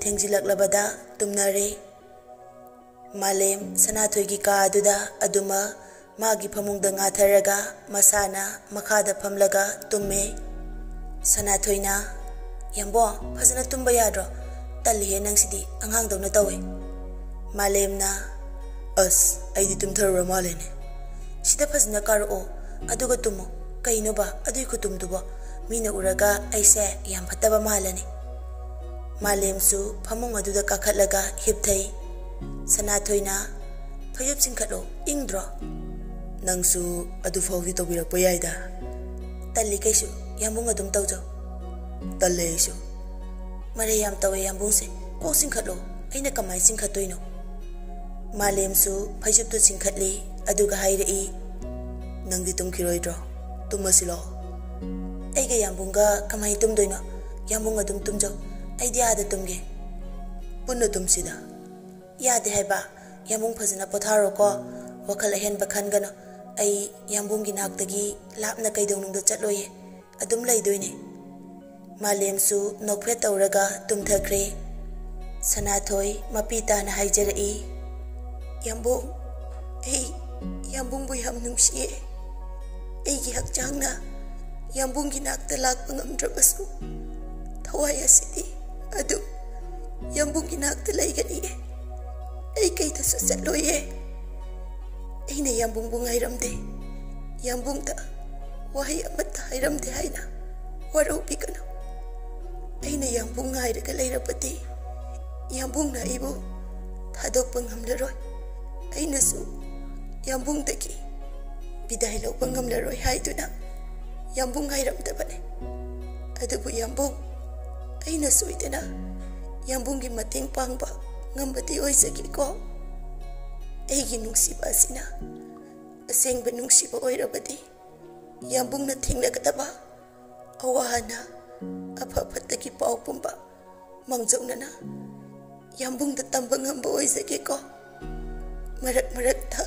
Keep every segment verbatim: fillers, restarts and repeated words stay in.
ꯊꯦꯡꯖꯤꯜꯂꯛꯂꯕꯗ ꯇꯨꯝꯅꯔꯦ꯫ ꯃꯥꯂꯦꯝ ꯁꯅꯥꯊꯣꯏꯒꯤ ꯀꯥ ꯑꯗꯨꯗ ꯑꯗꯨꯃꯛ ꯃꯥꯒꯤ ꯐꯃꯨꯡꯗ ꯉꯥꯊꯔꯒ ꯃꯁꯥꯅ ꯃꯈꯥꯗ ꯐꯝꯂꯒ ꯇꯨꯝꯃꯦ꯫ ꯁꯅꯥꯊꯣꯏꯅ, "ꯌꯥꯝꯕꯣ, ꯐꯖꯅ ꯇꯨꯝꯕ ꯌꯥꯗ꯭ꯔꯣ? ꯇꯜꯂꯤꯍꯦ ꯅꯪꯁꯤꯗꯤ, ꯑꯉꯥꯡꯗꯧꯅ ꯇꯧꯋꯦ꯫" ꯃꯥꯂꯦꯝꯅ, "ꯑꯁ, ꯑꯩꯗꯤ ꯇꯨꯝꯊꯔꯨꯔ ꯃꯥꯜꯂꯦꯅꯦ꯫ ꯁꯤꯗ ꯐꯖꯅ ꯀꯥꯔꯛꯑꯣ, ꯑꯗꯨꯒ ꯇꯨꯝꯃꯣ꯫ ꯀꯩꯅꯣꯕ ꯑꯗꯨꯏ ꯈꯨꯇꯨꯝꯗꯨꯕꯣ? ꯃꯤꯅ ꯎꯔꯒ ꯑꯩꯁꯦ ꯌꯥꯝ ꯐꯠꯇꯕ ꯃꯥꯜꯂꯅꯤ꯫" ꯃꯥꯂꯦꯝꯁꯨ ꯐꯃꯨꯡ ꯑꯗꯨꯗ ꯀꯥꯈꯠꯂꯒ ꯍꯤꯞꯊꯩ꯫ ꯁꯅꯥꯊꯣꯏꯅ, "ꯐꯩꯖꯨꯞ ꯆꯤꯡꯈꯠꯂꯣ, ꯏꯪꯗ꯭ꯔꯣ?" "ꯅꯪꯁꯨ ꯑꯗꯨꯐꯥꯎꯗꯤ ꯇꯧꯕꯤꯔꯛꯄ ꯌꯥꯏꯗ꯫" "ꯇꯜꯂꯤ ꯀꯩꯁꯨ, ꯌꯥꯝꯕꯨꯡ ꯑꯗꯨꯝ ꯇꯧꯖꯧ꯫" "ꯇꯜꯂꯦ ꯑꯩꯁꯨ꯫" "ꯃꯔꯩ ꯌꯥꯝ ꯇꯧꯋꯦ ꯌꯥꯝꯕꯨꯡꯁꯦ, ꯀꯣꯛ ꯆꯤꯡꯈꯠꯂꯣ꯫" "ꯑꯩꯅ ꯀꯃꯥꯏ ꯆꯤꯡꯈꯠꯇꯣꯏꯅꯣ?" ꯃꯥꯂꯦꯝꯁꯨ ꯐꯩꯖꯨꯞꯇꯨ ꯆꯤꯡꯈꯠꯂꯤ, ꯑꯗꯨꯒ ꯍꯥꯏꯔꯛꯏ, "ꯅꯪꯗꯤ ꯇꯨꯝꯈꯤꯔꯣꯏꯗ꯭ꯔꯣ? ꯇꯨꯝꯃꯁꯤ ꯂꯥꯛꯑꯣ꯫" "ꯑꯩꯒ ꯌꯥꯝꯕꯨꯡꯒ ꯀꯃꯥꯏ ꯇꯨꯝꯗꯣꯏꯅꯣ? ꯌꯥꯝꯕꯨꯡ ꯑꯗꯨꯝ ꯇꯨꯝꯖꯧ, ꯑꯩꯗꯤ ꯑꯥꯗ ꯇꯨꯝꯒꯦ꯫" "ꯄꯨꯟꯅ ꯇꯨꯝꯁꯤꯗ꯫" "ꯌꯥꯗꯦ ꯍꯥꯏꯕ, ꯌꯥꯝꯕꯨꯡ ꯐꯖꯅ ꯄꯣꯊꯥꯔꯣꯀꯣ, ꯋꯥꯈꯜ ꯑꯍꯦꯟꯕ ꯈꯟꯒꯅꯨ꯫ ꯑꯩ ꯌꯥꯝꯕꯨꯡꯒꯤ ꯅꯥꯛꯇꯒꯤ ꯂꯥꯞꯅ ꯀꯩꯗꯧꯅꯨꯡꯗ ꯆꯠꯂꯣꯏꯌꯦ, ꯑꯗꯨꯝ ꯂꯩꯗꯣꯏꯅꯦ꯫" ꯃꯥꯂꯦꯝꯁꯨ ꯅꯣꯛꯐꯦꯠ ꯇꯧꯔꯒ ꯇꯨꯝꯊꯈ꯭ꯔꯦ꯫ ꯁꯅꯥꯊꯣꯏ ꯃꯄꯤ ꯇꯥꯅ ꯍꯥꯏꯖꯔꯛꯏ, "ꯌꯥꯝꯕꯨꯡ, ꯑꯩ ꯌꯥꯝꯕꯨꯡꯕꯨ ꯌꯥꯝ ꯅꯨꯡꯁꯤꯌꯦ꯫ ꯑꯩꯒꯤ ꯍꯛꯆꯥꯡꯅ ꯌꯥꯝꯕꯨꯡꯒꯤ ꯅꯥꯛꯇ ꯂꯥꯛꯄ ꯉꯝꯗ꯭ꯔꯕꯁꯨ, ꯊꯋꯥꯏ ꯑꯁꯤꯗꯤ ꯑꯗꯨꯝ ꯌꯥꯝꯕꯨꯡꯒꯤ ꯅꯥꯛꯇ ꯂꯩꯒꯅꯤꯌꯦ꯫ ꯑꯩ ꯀꯩꯗꯁꯨ ꯆꯠꯂꯣꯏꯌꯦ꯫ ꯑꯩꯅ ꯌꯥꯝꯕꯨꯡꯕꯨ ꯉꯥꯏꯔꯝꯗꯦ, ꯌꯥꯝꯕꯨꯡꯗ ꯋꯥꯍꯩ ꯑꯃꯠꯇ ꯍꯥꯏꯔꯝꯗꯦ ꯍꯥꯏꯅ ꯋꯥꯔꯧꯕꯤꯒꯅꯨ꯫ ꯑꯩꯅ ꯌꯥꯝꯕꯨꯡ ꯉꯥꯏꯔꯒ ꯂꯩꯔꯕꯗꯤ ꯌꯥꯝꯕꯨꯡꯅ ꯑꯩꯕꯨ ꯊꯥꯗꯣꯛꯄ ꯉꯝꯂꯔꯣꯏ꯫ ꯑꯩꯅꯁꯨ ꯌꯥꯝꯕꯨꯡꯗꯒꯤ ꯕꯤꯗꯥꯏ ꯂꯧꯕ ꯉꯝꯂꯔꯣꯏ ꯍꯥꯏꯗꯨꯅ ꯌꯥꯝꯕꯨꯡ ꯉꯥꯏꯔꯝꯗꯕꯅꯤ꯫ ꯑꯗꯨꯕꯨ ꯌꯥꯝꯕꯨꯡ, ꯑꯩꯅ ꯁꯣꯏꯗꯅ ꯌꯥꯝꯕꯨꯡꯒꯤ ꯃꯇꯦꯡ ꯄꯥꯡꯕ ꯉꯝꯕꯗꯤ ꯑꯣꯏꯖꯒꯦꯀꯣ꯫ ꯑꯩꯒꯤ ꯅꯨꯡꯁꯤꯕ ꯑꯁꯤꯅ ꯑꯁꯦꯡꯕ ꯅꯨꯡꯁꯤꯕ ꯑꯣꯏꯔꯕꯗꯤ ꯌꯥꯝꯕꯨꯡꯅ ꯊꯦꯡꯅꯒꯗꯕ ꯑꯋꯥ ꯑꯅꯥ, ꯑꯐ ꯐꯠꯇꯒꯤ ꯄꯥꯎ ꯄꯨꯝꯕ ꯃꯥꯡꯖꯧꯅꯅ ꯌꯥꯝꯕꯨꯡꯗ ꯇꯝꯕ ꯉꯝꯕ ꯑꯣꯏꯖꯒꯦꯀꯣ꯫ ꯃꯔꯛ ꯃꯔꯛꯇ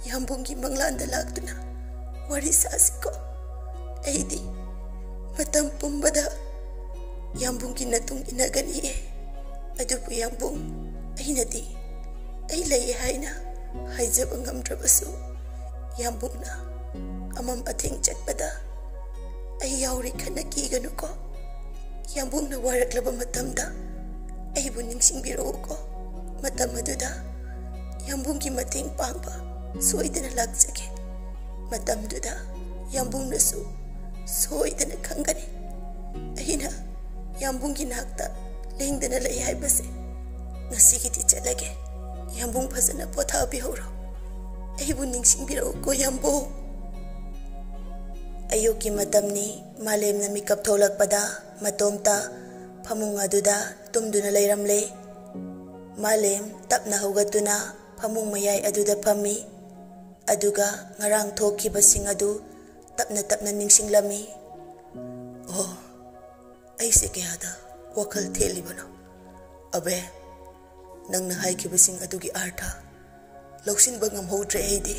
ꯌꯥꯝꯕꯨꯡꯒꯤ ꯃꯪꯂꯥꯟꯗ ꯂꯥꯛꯇꯨꯅ ꯋꯥꯔꯤ ꯁꯥꯁꯤꯀꯣ꯫ ꯑꯩꯗꯤ ꯃꯇꯝ ꯄꯨꯝꯕꯗ ꯌꯥꯝꯕꯨꯡꯒꯤ ꯅꯇꯨꯡ ꯏꯟꯅꯒꯅꯤꯌꯦ꯫ ꯑꯗꯨꯕꯨ ꯌꯥꯝꯕꯨꯡ, ꯑꯩꯅꯗꯤ ꯑꯩ ꯂꯩ ꯍꯥꯏꯅ ꯍꯥꯏꯖꯕ ꯉꯝꯗ꯭ꯔꯕꯁꯨ, ꯌꯥꯝꯕꯨꯡꯅ ꯑꯃꯝ ꯑꯊꯦꯡ ꯆꯠꯄꯗ ꯑꯩ ꯌꯥꯎꯔꯤ ꯈꯟꯅ ꯀꯤꯒꯅꯨꯀꯣ꯫ ꯌꯥꯝꯕꯨꯡꯅ ꯋꯥꯔꯛꯂꯕ ꯃꯇꯝꯗ ꯑꯩꯕꯨ ꯅꯤꯡꯁꯤꯡꯕꯤꯔꯛꯎꯀꯣ꯫ ꯃꯇꯝ ꯑꯗꯨꯗ ꯌꯥꯝꯕꯨꯡꯒꯤ ꯃꯇꯦꯡ ꯄꯥꯡꯕ ꯁꯣꯏꯗꯅ ꯂꯥꯛꯆꯒꯦ꯫ ꯃꯇꯝꯗꯨꯗ ꯌꯥꯝꯕꯨꯡꯅꯁꯨ ꯁꯣꯏꯗꯅ ꯈꯪꯒꯅꯤ꯫ ꯑꯩꯅ ꯌꯥꯝꯕꯨꯡꯒꯤ ꯅꯥꯛꯇ ꯂꯦꯡꯗꯅ ꯂꯩ ꯍꯥꯏꯕꯁꯦ꯫ ꯉꯁꯤꯒꯤꯗꯤ ꯆꯠꯂꯒꯦ꯫ ꯌꯥꯝꯕꯨꯡ ꯐꯖꯅ ꯄꯣꯊꯥꯕꯤꯍꯧꯔꯣ꯫ ꯑꯩꯕꯨ ꯅꯤꯡꯁꯤꯡꯕꯤꯔꯛꯎꯀꯣ ꯌꯥꯝꯕꯨꯡ꯫ ꯑꯌꯨꯛꯀꯤ ꯃꯇꯝꯅꯤ꯫ ꯃꯥꯂꯦꯝꯅ ꯃꯤꯀꯞ ꯊꯣꯛꯂꯛꯄꯗ ꯃꯇꯣꯝꯇ ꯐꯃꯨꯡ ꯑꯗꯨꯗ ꯇꯨꯝꯗꯨꯅ ꯂꯩꯔꯝꯂꯦ꯫ ꯃꯥꯂꯦꯝ ꯇꯞꯅ ꯍꯧꯒꯠꯇꯨꯅ ꯐꯃꯨꯡ ꯃꯌꯥꯏ ꯑꯗꯨꯗ ꯐꯝꯃꯤ꯫ ꯑꯗꯨꯒ ꯉꯔꯥꯡ ꯊꯣꯛꯈꯤꯕꯁꯤꯡ ꯑꯗꯨ ꯇꯞꯅ ꯇꯞꯅ ꯅꯤꯡꯁꯤꯡꯂꯝꯃꯤ꯫ ꯑꯣ, ꯑꯩꯁꯦ ꯀꯌꯥꯗ ꯋꯥꯈꯜ ꯊꯦꯠꯂꯤꯕꯅꯣ? ꯑꯕꯦ, ꯅꯪꯅ ꯍꯥꯏꯈꯤꯕꯁꯤꯡ ꯑꯗꯨꯒꯤ ꯑꯥꯔꯊ ꯂꯧꯁꯤꯟꯕ ꯉꯝꯍꯧꯗ꯭ꯔꯦ ꯑꯩꯗꯤ꯫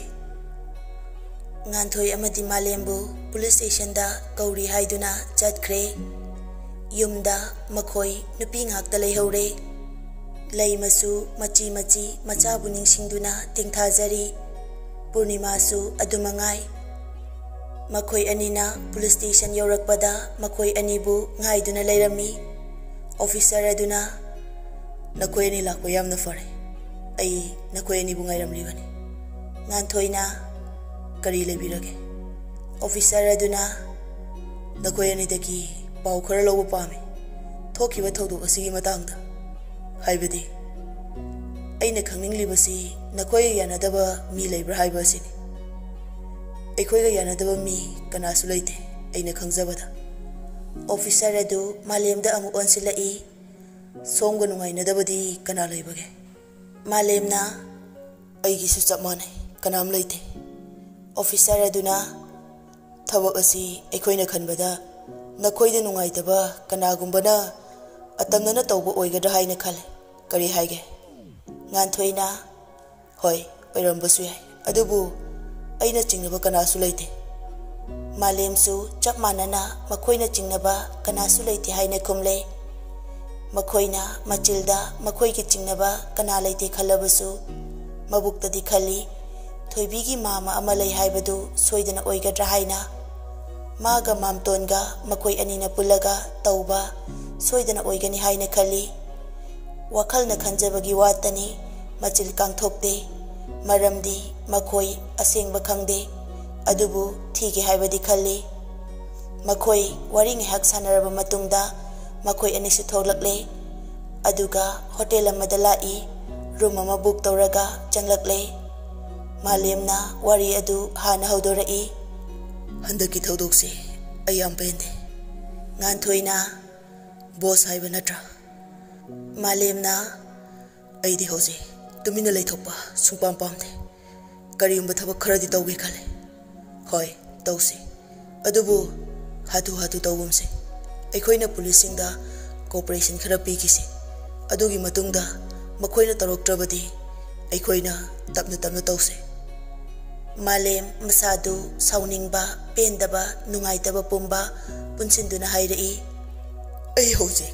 ꯉꯥꯟꯊꯣꯏ ꯑꯃꯗꯤ ꯃꯥꯂꯦꯝꯕꯨ ꯄꯨꯂꯤꯁ ꯁ꯭ꯇꯦꯁꯟꯗ ꯀꯧꯔꯤ ꯍꯥꯏꯗꯨꯅ ꯆꯠꯈ꯭ꯔꯦ꯫ ꯌꯨꯝꯗ ꯃꯈꯣꯏ ꯅꯨꯄꯤ ꯉꯥꯛꯇ ꯂꯩꯍꯧꯔꯦ꯫ ꯂꯩꯃꯁꯨ ꯃꯆꯤ ꯃꯆꯤ ꯃꯆꯥꯕꯨ ꯅꯤꯡꯁꯤꯡꯗꯨꯅ ꯇꯦꯡꯊꯥꯖꯔꯤ꯫ ꯄꯨꯔꯅꯤꯃꯥꯁꯨ ꯑꯗꯨꯃꯉꯥꯏ꯫ ꯃꯈꯣꯏ ꯑꯅꯤꯅ ꯄꯨꯂꯤꯁ ꯁ꯭ꯇꯦꯁꯟ ꯌꯧꯔꯛꯄꯗ ꯃꯈꯣꯏ ꯑꯅꯤꯕꯨ ꯉꯥꯏꯗꯨꯅ ꯂꯩꯔꯝꯃꯤ꯫ ꯑꯣꯐꯤꯁꯔ ꯑꯗꯨꯅ, "ꯅꯈꯣꯏ ꯑꯅꯤ ꯂꯥꯛꯄ ꯌꯥꯝꯅ ꯐꯔꯦ꯫ ꯑꯩ ꯅꯈꯣꯏ ꯑꯅꯤꯕꯨ ꯉꯥꯏꯔꯝꯂꯤꯕꯅꯤ꯫" ꯉꯥꯟꯊꯣꯏꯅ, "ꯀꯔꯤ ꯂꯩꯕꯤꯔꯒꯦ?" ꯑꯣꯐꯤꯁꯔ ꯑꯗꯨꯅ, "ꯅꯈꯣꯏ ꯑꯅꯤꯗꯒꯤ ꯄꯥꯎ ꯈꯔ ꯂꯧꯕ ꯄꯥꯝꯃꯤ, ꯊꯣꯛꯈꯤꯕ ꯊꯧꯗꯣꯛ ꯑꯁꯤꯒꯤ ꯃꯇꯥꯡꯗ꯫ ꯍꯥꯏꯕꯗꯤ, ꯑꯩꯅ ꯈꯪꯅꯤꯡꯂꯤꯕꯁꯤ ꯅꯈꯣꯏꯒ ꯌꯥꯅꯗꯕ ꯃꯤ ꯂꯩꯕ꯭ꯔꯥ ꯍꯥꯏꯕ ꯑꯁꯤꯅꯤ꯫" "ꯑꯩꯈꯣꯏꯒ ꯌꯥꯅꯗꯕ ꯃꯤ ꯀꯅꯥꯁꯨ ꯂꯩꯇꯦ, ꯑꯩꯅ ꯈꯪꯖꯕꯗ꯫" ꯑꯣꯐꯤꯁꯔ ꯑꯗꯨ ꯃꯥꯂꯦꯝꯗ ꯑꯃꯨꯛ ꯑꯣꯟꯁꯤꯜꯂꯛꯏ꯫ "ꯁꯣꯝꯒ ꯅꯨꯡꯉꯥꯏꯅꯗꯕꯗꯤ ꯀꯅꯥ ꯂꯩꯕꯒꯦ?" ꯃꯥꯂꯦꯝꯅ, "ꯑꯩꯒꯤꯁꯨ ꯆꯞ ꯃꯥꯟꯅꯩ, ꯀꯅꯥꯝ ꯂꯩꯇꯦ꯫" ꯑꯣꯐꯤꯁꯔ ꯑꯗꯨꯅ, "ꯊꯕꯛ ꯑꯁꯤ ꯑꯩꯈꯣꯏꯅ ꯈꯟꯕꯗ ꯅꯈꯣꯏꯗ ꯅꯨꯡꯉꯥꯏꯇꯕ ꯀꯅꯥꯒꯨꯝꯕꯅ ꯑꯇꯝꯅꯅ ꯇꯧꯕ ꯑꯣꯏꯒꯗ꯭ꯔꯥ ꯍꯥꯏꯅ ꯈꯜꯂꯦ꯫ ꯀꯔꯤ ꯍꯥꯏꯒꯦ?" ꯉꯥꯟꯊꯣꯏꯅ, "ꯍꯣꯏ, ꯑꯣꯏꯔꯝꯕꯁꯨ ꯌꯥꯏ, ꯑꯗꯨꯕꯨ ꯑꯩꯅ ꯆꯤꯡꯅꯕ ꯀꯅꯥꯁꯨ ꯂꯩꯇꯦ꯫" ꯃꯥꯂꯦꯝꯁꯨ ꯆꯞ ꯃꯥꯟꯅꯅ ꯃꯈꯣꯏꯅ ꯆꯤꯡꯅꯕ ꯀꯅꯥꯁꯨ ꯂꯩꯇꯦ ꯍꯥꯏꯅ ꯈꯨꯝꯂꯦ꯫ ꯃꯈꯣꯏꯅ ꯃꯆꯤꯜꯗ ꯃꯈꯣꯏꯒꯤ ꯆꯤꯡꯅꯕ ꯀꯅꯥ ꯂꯩꯇꯦ ꯈꯜꯂꯕꯁꯨ, ꯃꯕꯨꯛꯇꯗꯤ ꯈꯜꯂꯤ, ꯊꯣꯏꯕꯤꯒꯤ ꯃꯥꯝꯃ ꯑꯃ ꯂꯩ ꯍꯥꯏꯕꯗꯨ ꯁꯣꯏꯗꯅ ꯑꯣꯏꯒꯗ꯭ꯔꯥ ꯍꯥꯏꯅ꯫ ꯃꯥꯒ ꯃꯥꯝꯇꯣꯟꯒ ꯃꯈꯣꯏ ꯑꯅꯤꯅ ꯄꯨꯜꯂꯒ ꯇꯧꯕ ꯁꯣꯏꯗꯅ ꯑꯣꯏꯒꯅꯤ ꯍꯥꯏꯅ ꯈꯜꯂꯤ꯫ ꯋꯥꯈꯜꯅ ꯈꯟꯖꯕꯒꯤ ꯋꯥꯇꯅꯤ, ꯃꯆꯤꯜ ꯀꯥꯡꯊꯣꯛꯇꯦ꯫ ꯃꯔꯝꯗꯤ ꯃꯈꯣꯏ ꯑꯁꯦꯡꯕ ꯈꯪꯗꯦ꯫ ꯑꯗꯨꯕꯨ ꯊꯤꯒꯦ ꯍꯥꯏꯕꯗꯤ ꯈꯜꯂꯤ꯫ ꯃꯈꯣꯏ ꯋꯥꯔꯤ ꯉꯥꯏꯍꯥꯛ ꯁꯥꯟꯅꯔꯕ ꯃꯇꯨꯡꯗ ꯃꯈꯣꯏ ꯑꯅꯤꯁꯨ ꯊꯣꯛꯂꯛꯂꯦ꯫ ꯑꯗꯨꯒ ꯍꯣꯇꯦꯜ ꯑꯃꯗ ꯂꯥꯛꯏ꯫ ꯔꯨꯝ ꯑꯃ ꯕꯨꯛ ꯇꯧꯔꯒ ꯆꯪꯂꯛꯂꯦ꯫ ꯃꯥꯂꯦꯝꯅ ꯋꯥꯔꯤ ꯑꯗꯨ ꯍꯥꯟꯅ ꯍꯧꯗꯣꯔꯛꯏ꯫ "ꯍꯟꯗꯛꯀꯤ ꯊꯧꯗꯣꯛꯁꯦ ꯑꯩ ꯌꯥꯝ ꯄꯦꯟꯗꯦ꯫ ꯉꯥꯟꯊꯣꯏꯅ ꯕꯣꯁ ꯍꯥꯏꯕ ꯅꯠꯇ꯭ꯔꯥ?" ꯃꯥꯂꯦꯝꯅ, "ꯑꯩꯗꯤ ꯍꯧꯖꯤꯛ ꯇꯨꯃꯤꯟꯅ ꯂꯩꯊꯣꯛꯄ ꯁꯨꯡꯄꯥꯝ ꯄꯥꯝꯗꯦ꯫ ꯀꯔꯤꯒꯨꯝꯕ ꯊꯕꯛ ꯈꯔꯗꯤ ꯇꯧꯒꯦ ꯈꯜꯂꯦ꯫" "ꯍꯣꯏ, ꯇꯧꯁꯤ꯫ ꯑꯗꯨꯕꯨ ꯍꯥꯊꯨ ꯍꯥꯊꯨ ꯇꯧꯒꯨꯝꯁꯦ꯫ ꯑꯩꯈꯣꯏꯅ ꯄꯨꯂꯤꯁꯁꯤꯡꯗ ꯀꯣꯑꯣꯄꯔꯦꯁꯟ ꯈꯔ ꯄꯤꯈꯤꯁꯤ꯫ ꯑꯗꯨꯒꯤ ꯃꯇꯨꯡꯗ ꯃꯈꯣꯏꯅ ꯇꯧꯔꯛꯇ꯭ꯔꯕꯗꯤ ꯑꯩꯈꯣꯏꯅ ꯇꯞꯅ ꯇꯞꯅ ꯇꯧꯁꯦ꯫" ꯃꯥꯂꯦꯝ ꯃꯁꯥꯗꯨ ꯁꯥꯎꯅꯤꯡꯕ, ꯄꯦꯟꯗꯕ, ꯅꯨꯡꯉꯥꯏꯇꯕ ꯄꯨꯝꯕ ꯄꯨꯟꯁꯤꯟꯗꯨꯅ ꯍꯥꯏꯔꯛꯏ꯫ "ꯑꯩ ꯍꯧꯖꯤꯛ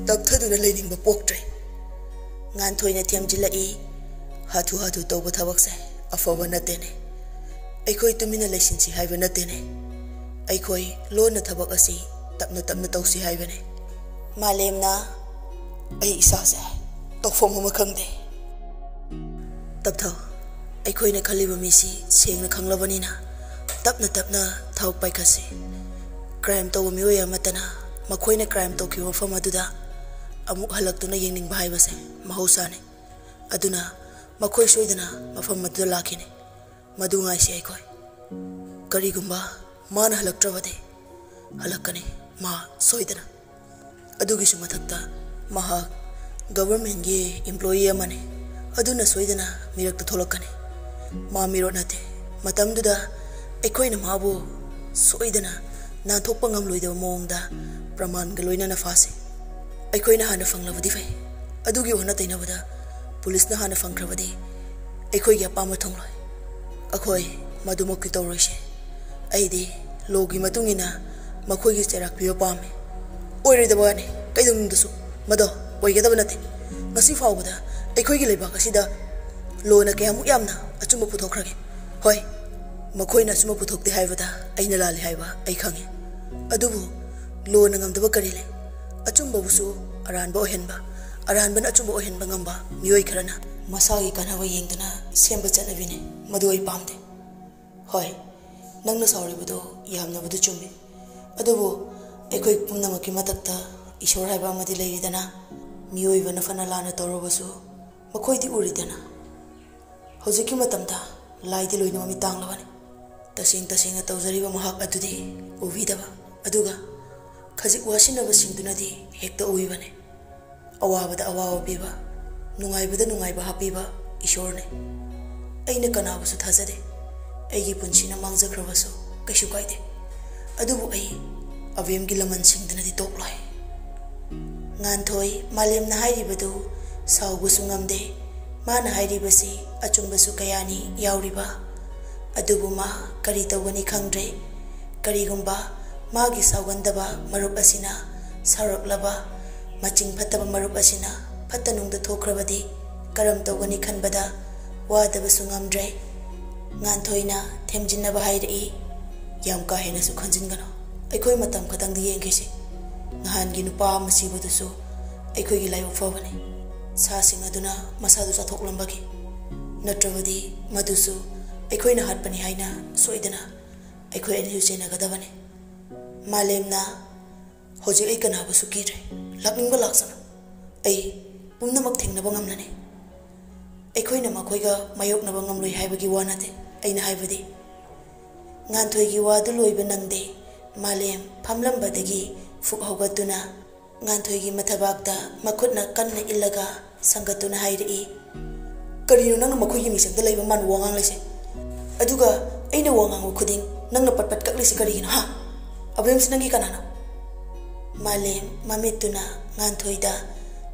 ꯇꯞꯊꯗꯨꯅ ꯂꯩꯅꯤꯡꯕ ꯄꯣꯛꯇ꯭ꯔꯦ꯫" ꯉꯥꯟꯊꯣꯏꯅ ꯊꯦꯝꯖꯤꯜꯂꯛꯏ꯫ "ꯍꯥꯊꯨ ꯍꯥꯊꯨ ꯇꯧꯕ ꯊꯕꯛꯁꯦ ꯑꯐꯕ ꯅꯠꯇꯦꯅꯦ꯫ ꯑꯩꯈꯣꯏ ꯇꯨꯃꯤꯟꯅ ꯂꯩꯁꯤꯟꯁꯤ ꯍꯥꯏꯕ ꯅꯠꯇꯦꯅꯦ꯫ ꯑꯩꯈꯣꯏ ꯂꯣꯟꯅ ꯊꯕꯛ ꯑꯁꯤ ꯇꯞꯅ ꯇꯞꯅ ꯇꯧꯁꯤ ꯍꯥꯏꯕꯅꯦ꯫" ꯃꯥꯂꯦꯝꯅ, "ꯑꯩ ꯏꯁꯥꯁꯦ ꯇꯧꯐꯝ ꯑꯃ ꯈꯪꯗꯦ꯫" "ꯇꯞꯊꯧ꯫ ꯑꯩꯈꯣꯏꯅ ꯈꯜꯂꯤꯕ ꯃꯤꯁꯤ ꯁꯦꯡꯅ ꯈꯪꯂꯕꯅꯤꯅ ꯇꯞꯅ ꯇꯞꯅ ꯊꯕꯛ ꯄꯥꯏꯈꯠꯁꯤ꯫ ꯀ꯭ꯔꯥꯏꯝ ꯇꯧꯕ ꯃꯤꯑꯣꯏ ꯑꯃꯠꯇꯅ ꯃꯈꯣꯏꯅ ꯀ꯭ꯔꯥꯏꯝ ꯇꯧꯈꯤꯕ ꯃꯐꯝ ꯑꯗꯨꯗ ꯑꯃꯨꯛ ꯍꯜꯂꯛꯇꯨꯅ ꯌꯦꯡꯅꯤꯡꯕ ꯍꯥꯏꯕꯁꯦ ꯃꯍꯧꯁꯥꯅꯤ꯫ ꯑꯗꯨꯅ ꯃꯈꯣꯏ ꯁꯣꯏꯗꯅ ꯃꯐꯝ ꯑꯗꯨꯗ ꯂꯥꯛꯈꯤꯅꯤ꯫ ꯃꯗꯨ ꯉꯥꯏꯁꯤ ꯑꯩꯈꯣꯏ꯫ ꯀꯔꯤꯒꯨꯝꯕ ꯃꯥꯅ ꯍꯜꯂꯛꯇ꯭ꯔꯕꯗꯤ?" "ꯍꯜꯂꯛꯀꯅꯤ, ꯃꯥ ꯁꯣꯏꯗꯅ꯫ ꯑꯗꯨꯒꯤꯁꯨ ꯃꯊꯛꯇ ꯃꯍꯥꯛ ꯒꯚꯔꯟꯃꯦꯟꯒꯤ ꯏꯝꯄ꯭ꯂꯣꯌꯤ ꯑꯃꯅꯤ꯫ ꯑꯗꯨꯅ ꯁꯣꯏꯗꯅ ꯃꯤꯔꯛꯇ ꯊꯣꯛꯂꯛꯀꯅꯤ꯫ ꯃꯥ ꯃꯤꯔꯣꯠ ꯅꯠꯇꯦ꯫ ꯃꯇꯝꯗꯨꯗ ꯑꯩꯈꯣꯏꯅ ꯃꯥꯕꯨ ꯁꯣꯏꯗꯅ ꯅꯥꯟꯊꯣꯛꯄ ꯉꯝꯂꯣꯏꯗꯕ ꯃꯑꯣꯡꯗ ꯄ꯭ꯔꯃꯥꯟꯒ ꯂꯣꯏꯅꯅ ꯐꯥꯁꯤ꯫ ꯑꯩꯈꯣꯏꯅ ꯍꯥꯟꯅ ꯐꯪꯂꯕꯗꯤ ꯐꯩ꯫ ꯑꯗꯨꯒꯤ ꯑꯣꯟꯅ ꯇꯩꯅꯕꯗ ꯄꯨꯂꯤꯁꯅ ꯍꯥꯟꯅ ꯐꯪꯈ꯭ꯔꯕꯗꯤ ꯑꯩꯈꯣꯏꯒꯤ ꯑꯄꯥꯝꯕ ꯊꯨꯡꯂꯣꯏ꯫ ꯑꯩꯈꯣꯏ ꯃꯗꯨꯃꯛꯇꯤ ꯇꯧꯔꯣꯏꯁꯦ꯫ ꯑꯩꯗꯤ ꯂꯣꯒꯤ ꯃꯇꯨꯡ ꯏꯟꯅ ꯃꯈꯣꯏꯒꯤ ꯆꯩꯔꯥꯛ ꯄꯤꯕ ꯄꯥꯝꯃꯤ꯫" "ꯑꯣꯏꯔꯣꯏꯗꯕ ꯋꯥꯅꯤ, ꯀꯩꯗꯧꯅꯨꯡꯗꯁꯨ꯫ ꯃꯗꯣ ꯑꯣꯏꯒꯗꯕ ꯅꯠꯇꯦ꯫ ꯉꯁꯤ ꯐꯥꯎꯕꯗ ꯑꯩꯈꯣꯏꯒꯤ ꯂꯩꯕꯥꯛ ꯑꯁꯤꯗ ꯂꯣꯅ ꯀꯌꯥꯃꯨꯛ ꯌꯥꯝꯅ ꯑꯆꯨꯝꯕ ꯄꯨꯊꯣꯛꯈ꯭ꯔꯒꯦ? ꯍꯣꯏ, ꯃꯈꯣꯏꯅ ꯑꯆꯨꯝꯕ ꯄꯨꯊꯣꯛꯇꯦ ꯍꯥꯏꯕꯗ ꯑꯩꯅ ꯂꯥꯜꯂꯤ ꯍꯥꯏꯕ ꯑꯩ ꯈꯪꯉꯤ꯫ ꯑꯗꯨꯕꯨ ꯂꯣꯅ ꯉꯝꯗꯕ ꯀꯔꯤ ꯂꯩ? ꯑꯆꯨꯝꯕꯕꯨꯁꯨ ꯑꯔꯥꯟꯕ ꯑꯣꯏꯍꯟꯕ, ꯑꯔꯥꯟꯕꯅ ꯑꯆꯨꯝꯕ ꯑꯣꯏꯍꯟꯕ ꯉꯝꯕ ꯃꯤꯑꯣꯏ ꯈꯔꯅ ꯃꯁꯥꯒꯤ ꯀꯥꯟꯅꯕ ꯌꯦꯡꯗꯨꯅ ꯁꯦꯝꯕ ꯆꯠꯅꯕꯤꯅꯤ꯫ ꯃꯗꯨ ꯑꯩ ꯄꯥꯝꯗꯦ꯫ ꯍꯣꯏ, ꯅꯪꯅ ꯁꯥꯎꯔꯤꯕꯗꯨ ꯌꯥꯝꯅꯕꯨꯗꯤ ꯆꯨꯝꯃꯤ꯫ ꯑꯗꯨꯕꯨ ꯑꯩꯈꯣꯏ ꯄꯨꯝꯅꯃꯛꯀꯤ ꯃꯊꯛꯇ ꯏꯁꯣꯔ ꯍꯥꯏꯕ ꯑꯃꯗꯤ ꯂꯩꯔꯤꯗꯅ꯫ ꯃꯤꯑꯣꯏꯕꯅ ꯐꯅ ꯂꯥꯟꯅ ꯇꯧꯔꯕꯁꯨ ꯃꯈꯣꯏꯗꯤ ꯎꯔꯤꯗꯅ꯫ ꯍꯧꯖꯤꯛꯀꯤ ꯃꯇꯝꯗ ꯂꯥꯏꯗꯤ ꯂꯣꯏꯅ ꯃꯃꯤꯠ ꯇꯥꯡꯂꯕꯅꯤ꯫ ꯇꯁꯦꯡ ꯇꯁꯦꯡꯅ ꯇꯧꯖꯔꯤꯕ ꯃꯍꯥꯛ ꯑꯗꯨꯗꯤ ꯎꯕꯤꯗꯕ, ꯑꯗꯨꯒ ꯈꯖꯤꯛ ꯋꯥꯁꯤꯟꯅꯕꯁꯤꯡꯗꯨꯅꯗꯤ ꯍꯦꯛꯇ ꯎꯏꯕꯅꯤ꯫ ꯑꯋꯥꯕꯗ ꯑꯋꯥꯕ ꯄꯤꯕ, ꯅꯨꯡꯉꯥꯏꯕꯗ ꯅꯨꯡꯉꯥꯏꯕ ꯍꯥꯞꯄꯤꯕ ꯏꯁꯣꯔꯅꯤ꯫ ꯑꯩꯅ ꯀꯅꯥꯕꯨꯁꯨ ꯊꯥꯖꯗꯦ꯫ ꯑꯩꯒꯤ ꯄꯨꯟꯁꯤꯅ ꯃꯥꯡꯖꯈ꯭ꯔꯕꯁꯨ ꯀꯩꯁꯨ ꯀꯥꯏꯗꯦ꯫ ꯑꯗꯨꯕꯨ ꯑꯩ ꯑꯕꯦꯝꯒꯤ ꯂꯃꯟꯁꯤꯡꯗꯨꯅꯗꯤ ꯇꯣꯛꯂꯣꯏ꯫ ꯉꯥꯟꯊꯣꯏ, ꯃꯥꯂꯦꯝꯅ ꯍꯥꯏꯔꯤꯕꯗꯨ ꯁꯥꯎꯕꯁꯨ ꯉꯝꯗꯦ꯫ ꯃꯥꯅ ꯍꯥꯏꯔꯤꯕꯁꯤ ꯑꯆꯨꯝꯕꯁꯨ ꯀꯌꯥꯅꯤ ꯌꯥꯎꯔꯤꯕ꯫ ꯑꯗꯨꯕꯨ ꯃꯥ ꯀꯔꯤ ꯇꯧꯒꯅꯤ ꯈꯪꯗ꯭ꯔꯦ꯫ ꯀꯔꯤꯒꯨꯝꯕ ꯃꯥꯒꯤ ꯁꯥꯎꯒꯟꯗꯕ ꯃꯔꯨꯞ ꯑꯁꯤꯅ ꯁꯥꯎꯔꯛꯂꯕ, ꯃꯆꯤꯡ ꯐꯠꯇꯕ ꯃꯔꯨꯞ ꯑꯁꯤꯅ ꯐꯠꯇ ꯅꯨꯡꯗ ꯊꯣꯛꯈ꯭ꯔꯕꯗꯤ ꯀꯔꯝ ꯇꯧꯒꯅꯤ ꯈꯟꯕꯗ ꯋꯥꯗꯕꯁꯨ ꯉꯝꯗ꯭ꯔꯦ꯫ ꯉꯥꯟꯊꯣꯏꯅ ꯊꯦꯝꯖꯤꯟꯅꯕ ꯍꯥꯏꯔꯛꯏ, "ꯌꯥꯝ ꯀꯥ ꯍꯦꯟꯅꯁꯨ ꯈꯟꯖꯤꯟꯒꯅꯨ꯫ ꯑꯩꯈꯣꯏ ꯃꯇꯝ ꯈꯛꯇꯪꯗꯤ ꯌꯦꯡꯈꯤꯁꯤ꯫ ꯅꯍꯥꯟꯒꯤ ꯅꯨꯄꯥ ꯑꯃ ꯁꯤꯕꯗꯨꯁꯨ ꯑꯩꯈꯣꯏꯒꯤ ꯂꯥꯏꯕꯛ ꯐꯕꯅꯤ꯫ ꯁꯥꯁꯤꯡ ꯑꯗꯨꯅ ꯃꯁꯥꯗꯨ ꯆꯥꯊꯣꯛꯂꯝꯕꯒꯤ꯫ ꯅꯠꯇ꯭ꯔꯕꯗꯤ ꯃꯗꯨꯁꯨ ꯑꯩꯈꯣꯏꯅ ꯍꯥꯠꯄꯅꯤ ꯍꯥꯏꯅ ꯁꯣꯏꯗꯅ ꯑꯩꯈꯣꯏ ꯑꯅꯤꯁꯨ ꯆꯦꯟꯅꯒꯗꯕꯅꯤ꯫" ꯃꯥꯂꯦꯝꯅ, "ꯍꯧꯖꯤꯛ ꯑꯩ ꯀꯅꯥꯕꯨꯁꯨ ꯀꯤꯗ꯭ꯔꯦ꯫ ꯂꯥꯛꯅꯤꯡꯕ ꯂꯥꯛꯁꯅꯨ꯫ ꯑꯩ ꯄꯨꯝꯅꯃꯛ ꯊꯦꯡꯅꯕ ꯉꯝꯂꯅꯤ꯫ ꯑꯩꯈꯣꯏꯅ ꯃꯈꯣꯏꯒ ꯃꯥꯌꯣꯛꯅꯕ ꯉꯝꯂꯣꯏ ꯍꯥꯏꯕꯒꯤ ꯋꯥ ꯅꯠꯇꯦ꯫ ꯑꯩꯅ ꯍꯥꯏꯕꯗꯤ꯫" ꯉꯥꯟꯊꯣꯏꯒꯤ ꯋꯥꯗꯨ ꯂꯣꯏꯕ ꯅꯪꯗꯦ꯫ ꯃꯥꯂꯦꯝ ꯐꯝꯂꯝꯕꯗꯒꯤ ꯐꯨꯛ ꯍꯧꯒꯠꯇꯨꯅ ꯉꯥꯟꯊꯣꯏꯒꯤ ꯃꯊꯕꯥꯛꯇ ꯃꯈꯨꯠꯅ ꯀꯟꯅ ꯏꯜꯂꯒ ꯁꯪꯒꯠꯇꯨꯅ ꯍꯥꯏꯔꯛꯏ, "ꯀꯔꯤꯅꯣ ꯅꯪꯅ ꯃꯈꯣꯏꯒꯤ ꯃꯤꯆꯪꯗ ꯂꯩꯕ ꯃꯥꯟꯕ ꯋꯥ ꯉꯥꯡꯂꯤꯁꯦ? ꯑꯗꯨꯒ ꯑꯩꯅ ꯋꯥ ꯉꯥꯡꯕ ꯈꯨꯗꯤꯡ ꯅꯪꯅ ꯄꯠ ꯄꯠ ꯀꯛꯂꯤꯁꯦ ꯀꯔꯤꯒꯤꯅꯣ, ꯍꯥ? ꯑꯕꯦꯝꯁꯤ ꯅꯪꯒꯤ ꯀꯅꯥꯅꯣ?" ꯃꯥꯂꯦꯝ ꯃꯃꯤꯠꯇꯨꯅ ꯉꯥꯟꯊꯣꯏꯗ